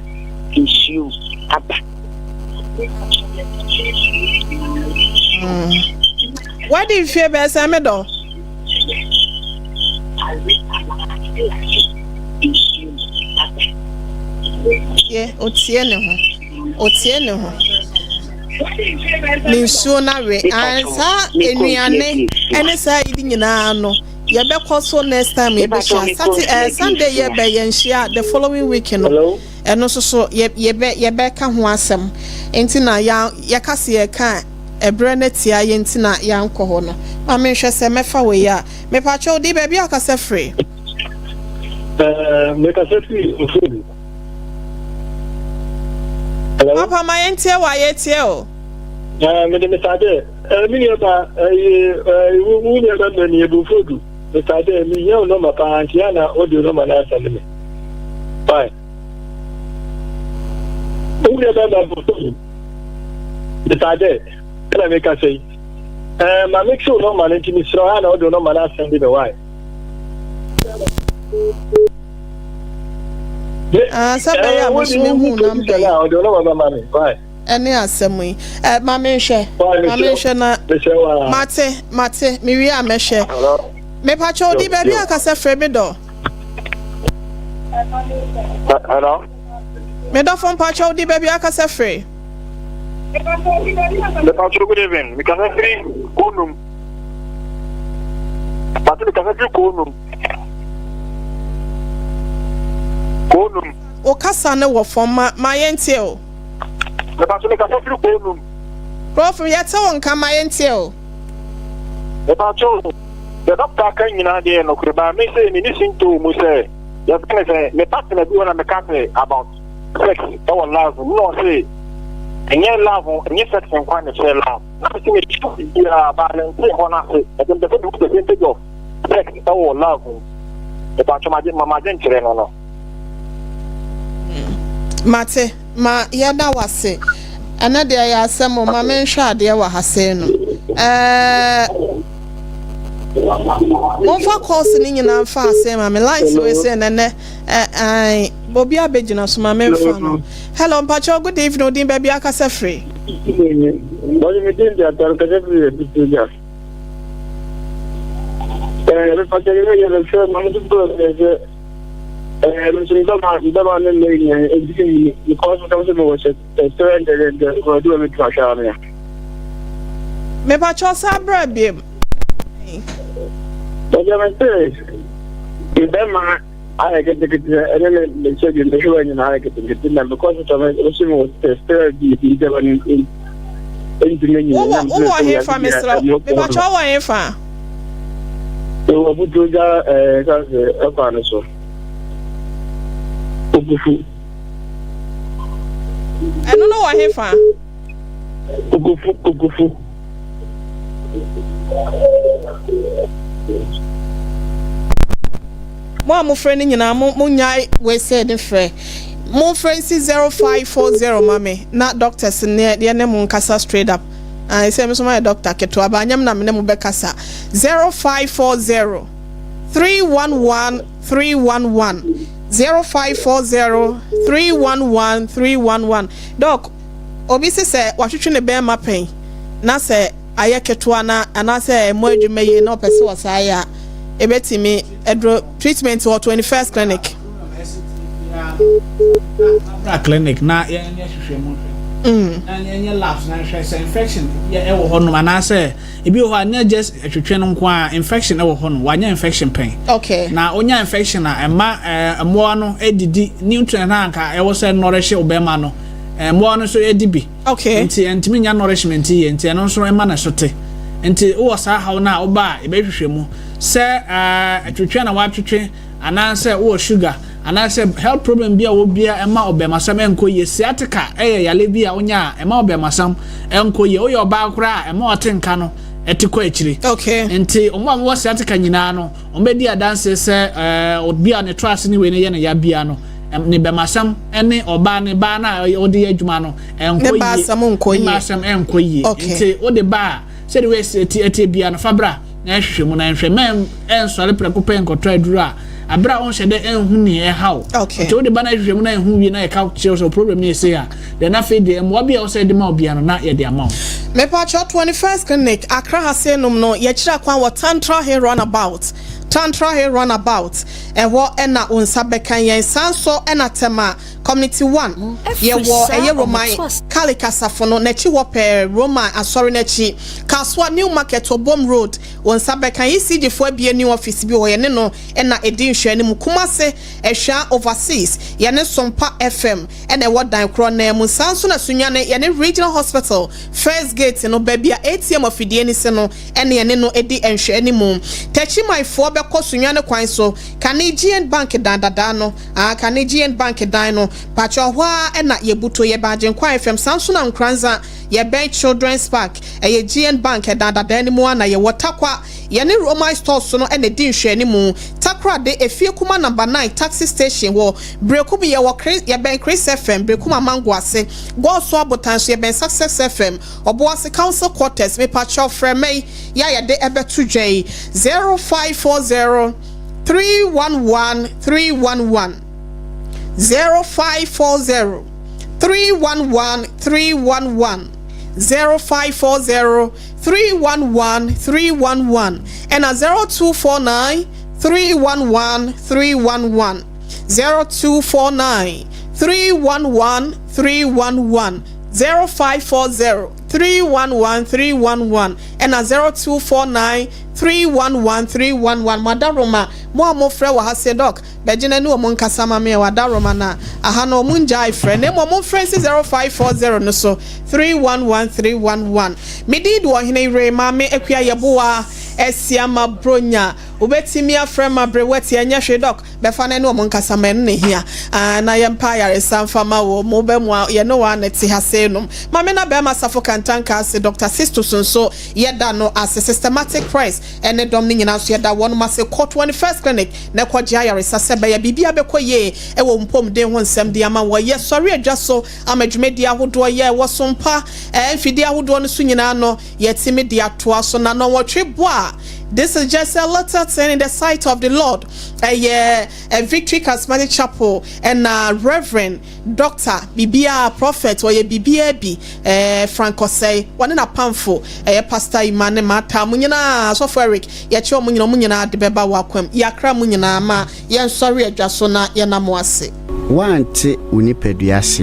nsuo aba. Mm. Wadi mfie bɛɛ sɛ me dɔ. Awe anaasɛ yɛahye nsuo aba. Otie, otie ne ho. Otie ne ho. Ne nsuo no awe. Saa nnuane ne saa yi nyinaa no yɛbɛkɔ so next time yɛbɛhyia. Sati eh, Sunday yɛbɛ yɛnhyia the following week no. Ɛno nso so yɛbɛ yɛbɛka ho asɛm. Nti na ya yɛka se yɛka ɛberɛ no atia yɛ nti na yɛankɔ hɔ no. Ma menhwɛ sɛ mɛfa wei a. Mepakyɛw di baabi a ɔkasa firi. Ɛɛ mekasa firi Ofudu. Hello. Papa ma yɛn tie wa yɛ tie o. Ɛɛ mede Mr. Ade ɛɛ mi nua ba ɛyi ɛɛ wo wo nua ba mɛ ni ebu fodu Mr. Ade mi hia o nɔma paa nti ya na o de o nɔma na asɛn mi. Fine. Wo nua ba mɛ bu fodu Mr. Ade ɛna mi kasa yi. Ɛɛ ma mi ti o nɔma no nti mi srɛ ya na o de o nɔma na asɛn mi why. Ah, sɛ bɛyɛ a meso mehu namba yi ɛne asɛm yi eh, ma menhwɛ ma menhwɛ na mate mate mewie a mɛhwɛ mepakyɛ odi baabi a kasɛ frɛ me dɔ Hello? Me dɔfo mpakyɛ odi baabi a kasɛ frɛ Mepakyɛ good evening mekasa firi konum Mate mekasa firi konum Konum. Wo kasa no wɔ fam ma ma yɛntie o. Mepakyɛ mekasa firi Konum. Prof yɛte wo nka ma yɛntie o. Mepakyɛ o, deɛ doctor aka nyinaa deɛ yɛ nokorɛ but me sei menni sintoo mu sɛ yɛfrɛ no sɛ me partner bi wɔ na meka sɛ about sex ɛwɔ love mu na ɔse ɛnyɛ love ɛnyɛ sex nkwa na ɛkyerɛ love na mese mehyɛ biribiara but mente hɔ no ase ɛde mpɛ sɛ mehu percentage of sex ɛwɔ love mu. Mepakyɛ magye ma magye nkyerɛ no no. Mate, ma yɛda wo ase. Ɛnɛ deɛ ɛyɛ asɛm o, ma menhwɛ adeɛ wɔ ha sei no. Ɛɛ, momfa calls no nyinaa mfa ase ma me. Lines wei sei nɛnɛ, ɛɛ, obi abɛgyina so ma memfa no. Hello, mpakyɛw, good evening, odin baabi akasa firi? Bɔdze me din de Atar kasa firi Ebutu-Gya. Ɛɛ, mepakyɛ yɛ yɛ bɛhwɛ ma me dodoɔ sɛ sɛ ɛɛ me nso mbɛma mbɛma ne mma nyinaa ɛdi mu because mo sɛ mewɔ sɛ sɛ ndɛ ndɛ wɔde wɔ me tuma hwɛ amea. Mepakyɛw saa berɛ biem. Bɔdze me sɛ mbɛma ayɛ ketekete ɛne ne ne sɛ bi mehwɛ wɔ nyinaa ayɛ ketekete na because sɛ me nso mewɔ sɛ sɛ bi bi mbɛma no ntumi nyina. Wowɔ wowɔ hefa mesrɛ wo mepakyɛw wɔ hefa? Mewɔ Butuogya ɛɛ sase ɛkwan no so. Okufu. Ɛno no wɔ hefa? Okufu Okufu. Mo a mofrɛ no nyinaa mo monyae wei sɛ ne frɛ. Momfrɛ nsi 0540 ma me na doctors ne yɛne mo nkasa straight up. Ae sɛ me nso mayɛ doctor ketewa ba anyɛ me na me ne mo bɛkasa. 0540 311 311 0540 311 311 Doc, obi se sɛ watwetwe ne bɛɛma pɛn na sɛ ayɛ ketewa na anaasɛ ɛmmɔ adwuma yie na ɔpɛ sɛ ɔsaa yɛ a, ɛbɛtumi aduro treatment wɔ 21st clinic. Bra clinic na yɛnyɛ hwehwɛ mu nhwɛ. Na yɛnyɛ labs na nhwɛ sɛ infection bi ɛwɔ hɔ nom anaasɛ ebi wɔ hɔ a nyɛ just ɛtwetwe no nko a infection ɛwɔ hɔ nom wanyɛ infection pɛn. Okay. Na onya infection a ɛma ɛɛ mmoa no edidi nutrient na anka ɛwɔ sɛ nourish ɔbɛrima no mmoa no nso edi bi. Okay. Nti ɛntumi nya nourishment yie nti ɛno nso ɛma ne so te. Nti wowɔ saa haw no a woba a yɛbɛhwehwɛ mu sɛ ɛɛ twetwe na watwetwe anaasɛ wowɔ sugar anaasɛ health problem bi a wɔ bia ɛma ɔbɛmasam ɛnkɔ yie. Sciatica ɛyɛ yale bi a wonya a ɛma ɔbɛmasam ɛnkɔ yie. Woyɛ ɔbaa koraa a ɛma ɔte nka no ɛte kɔ akyire. Okay. Nti wɔn a wɔwɔ sciatica nyinaa no wɔn bɛdi adanse sɛ ɛɛ obi a ne to ase ne wei no yɛ ne ya bia no ne bɛmasam ɛne ɔbaa ne baa no a ɔde yɛ adwuma no ɛnkɔ Ne yie. baasɛm nkɔ Ne yie. baasɛm ɛnkɔ yie. Okay. Nti wode ba a sɛde wei ɛti ɛti bia no fa bra na ɛhwehwɛ mu na nhwɛ mɛ ɛnsɔre prɛko pɛ nkɔtɔ aduro a abere a ɔnhyɛ dɛ ɛnhu nea ɛhaw. Okay. Nti wode ba na ɛhwehwɛ mu na ɛhu wie na yɛka kyerɛ sɛ problem no yɛ sei a then afei deɛ mmoa bi a ɛwɔ sɛ yɛde ma wo bia no na yɛde ama wo. Mepakyɛw 21st Clinic, Accra ha sei nom no, yɛkyerɛ kwan wɔ Tantra Hill Runabout, Tantra Hill Runabout, ɛhɔ ɛna wo nsa bɛka yɛn. Saa nso ɛna Tema Community 1, yɛwɔ ɛyɛ Roman Catholic asafo no n'akyi hɔ pɛɛ, Roman asɔre n'akyi, Kasoa New Market, Obom Road, wo nsa bɛka. ECG foɔ abie new office bi wɔ yɛne no ɛna ɛdi nhwɛ no mu. Kumase, Ɛhwɛ Overseas, yɛne Sompa FM ɛna ɛwɔ dan korɔ nan mu. Saa nso na Sunyane, yɛne Regional Hospital first gate no, baabi a ATM afidie no si no, ɛne yɛne no di nhwɛ no mu. Tɛkyimanfoɔ bɛkɔ Sunyane kwan so, kane GN Bank dan dadaa no, ah, kane GN Bank dan no, pakyɛ hɔ a ɛna yɛbuto yɛbɛn Agyenkwa FM. Saa nso na Nkoranza, yɛbɛn Children's Park, ɛyɛ GN Bank ɛdan dadaa no mu a na yɛwɔ. Takwa, yɛne Roman Stores no ɛna di nhwɛ no mu. Takorade, Efie Kuma number 9 taxi station wɔ Brekum, yɛwɔ Chris, yɛbɛn Chris FM, Brekum Amango ase. Gɔɔso Abotan so, yɛbɛn Success FM. Ɔboase Council Quarters. Mepakyɛw frɛ mɛyi yɛ a yɛde ɛbɛto dwa yi 0540 311 311 0540 311 311 0540 311 311 ɛna 0249 311 311 0249 311 311 0540 311 311 ɛna 0249 311 311. Madaroma mo a mofrɛ wɔ ha sɛ doc bɛgyina ne wɔn nkasa ma me a wadaroma na aha no wɔn ngyae frɛ na mmom momfrɛ nsi 0540 no so 311 311. Medi de ɔhene yere Maame Akua Yɛboa Asiama Bronya. Wobɛtumi afrɛ ma bere wati ɛnyɛ hwee. Doc bɛfa no ne ɔmo nkasa ma ɛno na ehia. Ah, na yɛmpa ayaresa mfa ma wɔ mo bɛ mu a yɛne wɔ ana te ha sei nom. Maame na bɛrima Safo Kantanka ase, Dr Sistos nso yɛda no ase, Systematic Press ɛne dɔm no nyinaa nso yɛda wɔn ase. Kɔ 21st Clinic na ɛkɔgye ayaresa sɛ bɛyɛ biribi abɛkɔ yie ɛwɔ mpɔmuden ho nsɛm de ama wɔ. Yɛ sɔre adwa so ama dwumadie ahodoɔ yɛ ɛwɔ so mpa mfidie ahodoɔ no so nyinaa no yɛtumi de atoa so na nɔnwɔtwe bo a. This is just a little thing in the sight of the Lord. Ɛyɛ a Victory Charismatic Chapel ɛna Reverend Doctor bibia Prophet ɔyɛ bibia bi Frank Osei wɔne n'apamfo ɛyɛ Pastor Ima ne Mata mo nyinaa, Asɔfo Eric, yɛkyerɛ wɔn nyinaa, wɔn nyinaa de bɛba wɔ akwam. Yɛakra mo nyinaa ma yɛnsɔre adwa so na yɛnam ase. Woante wo nipadua ase.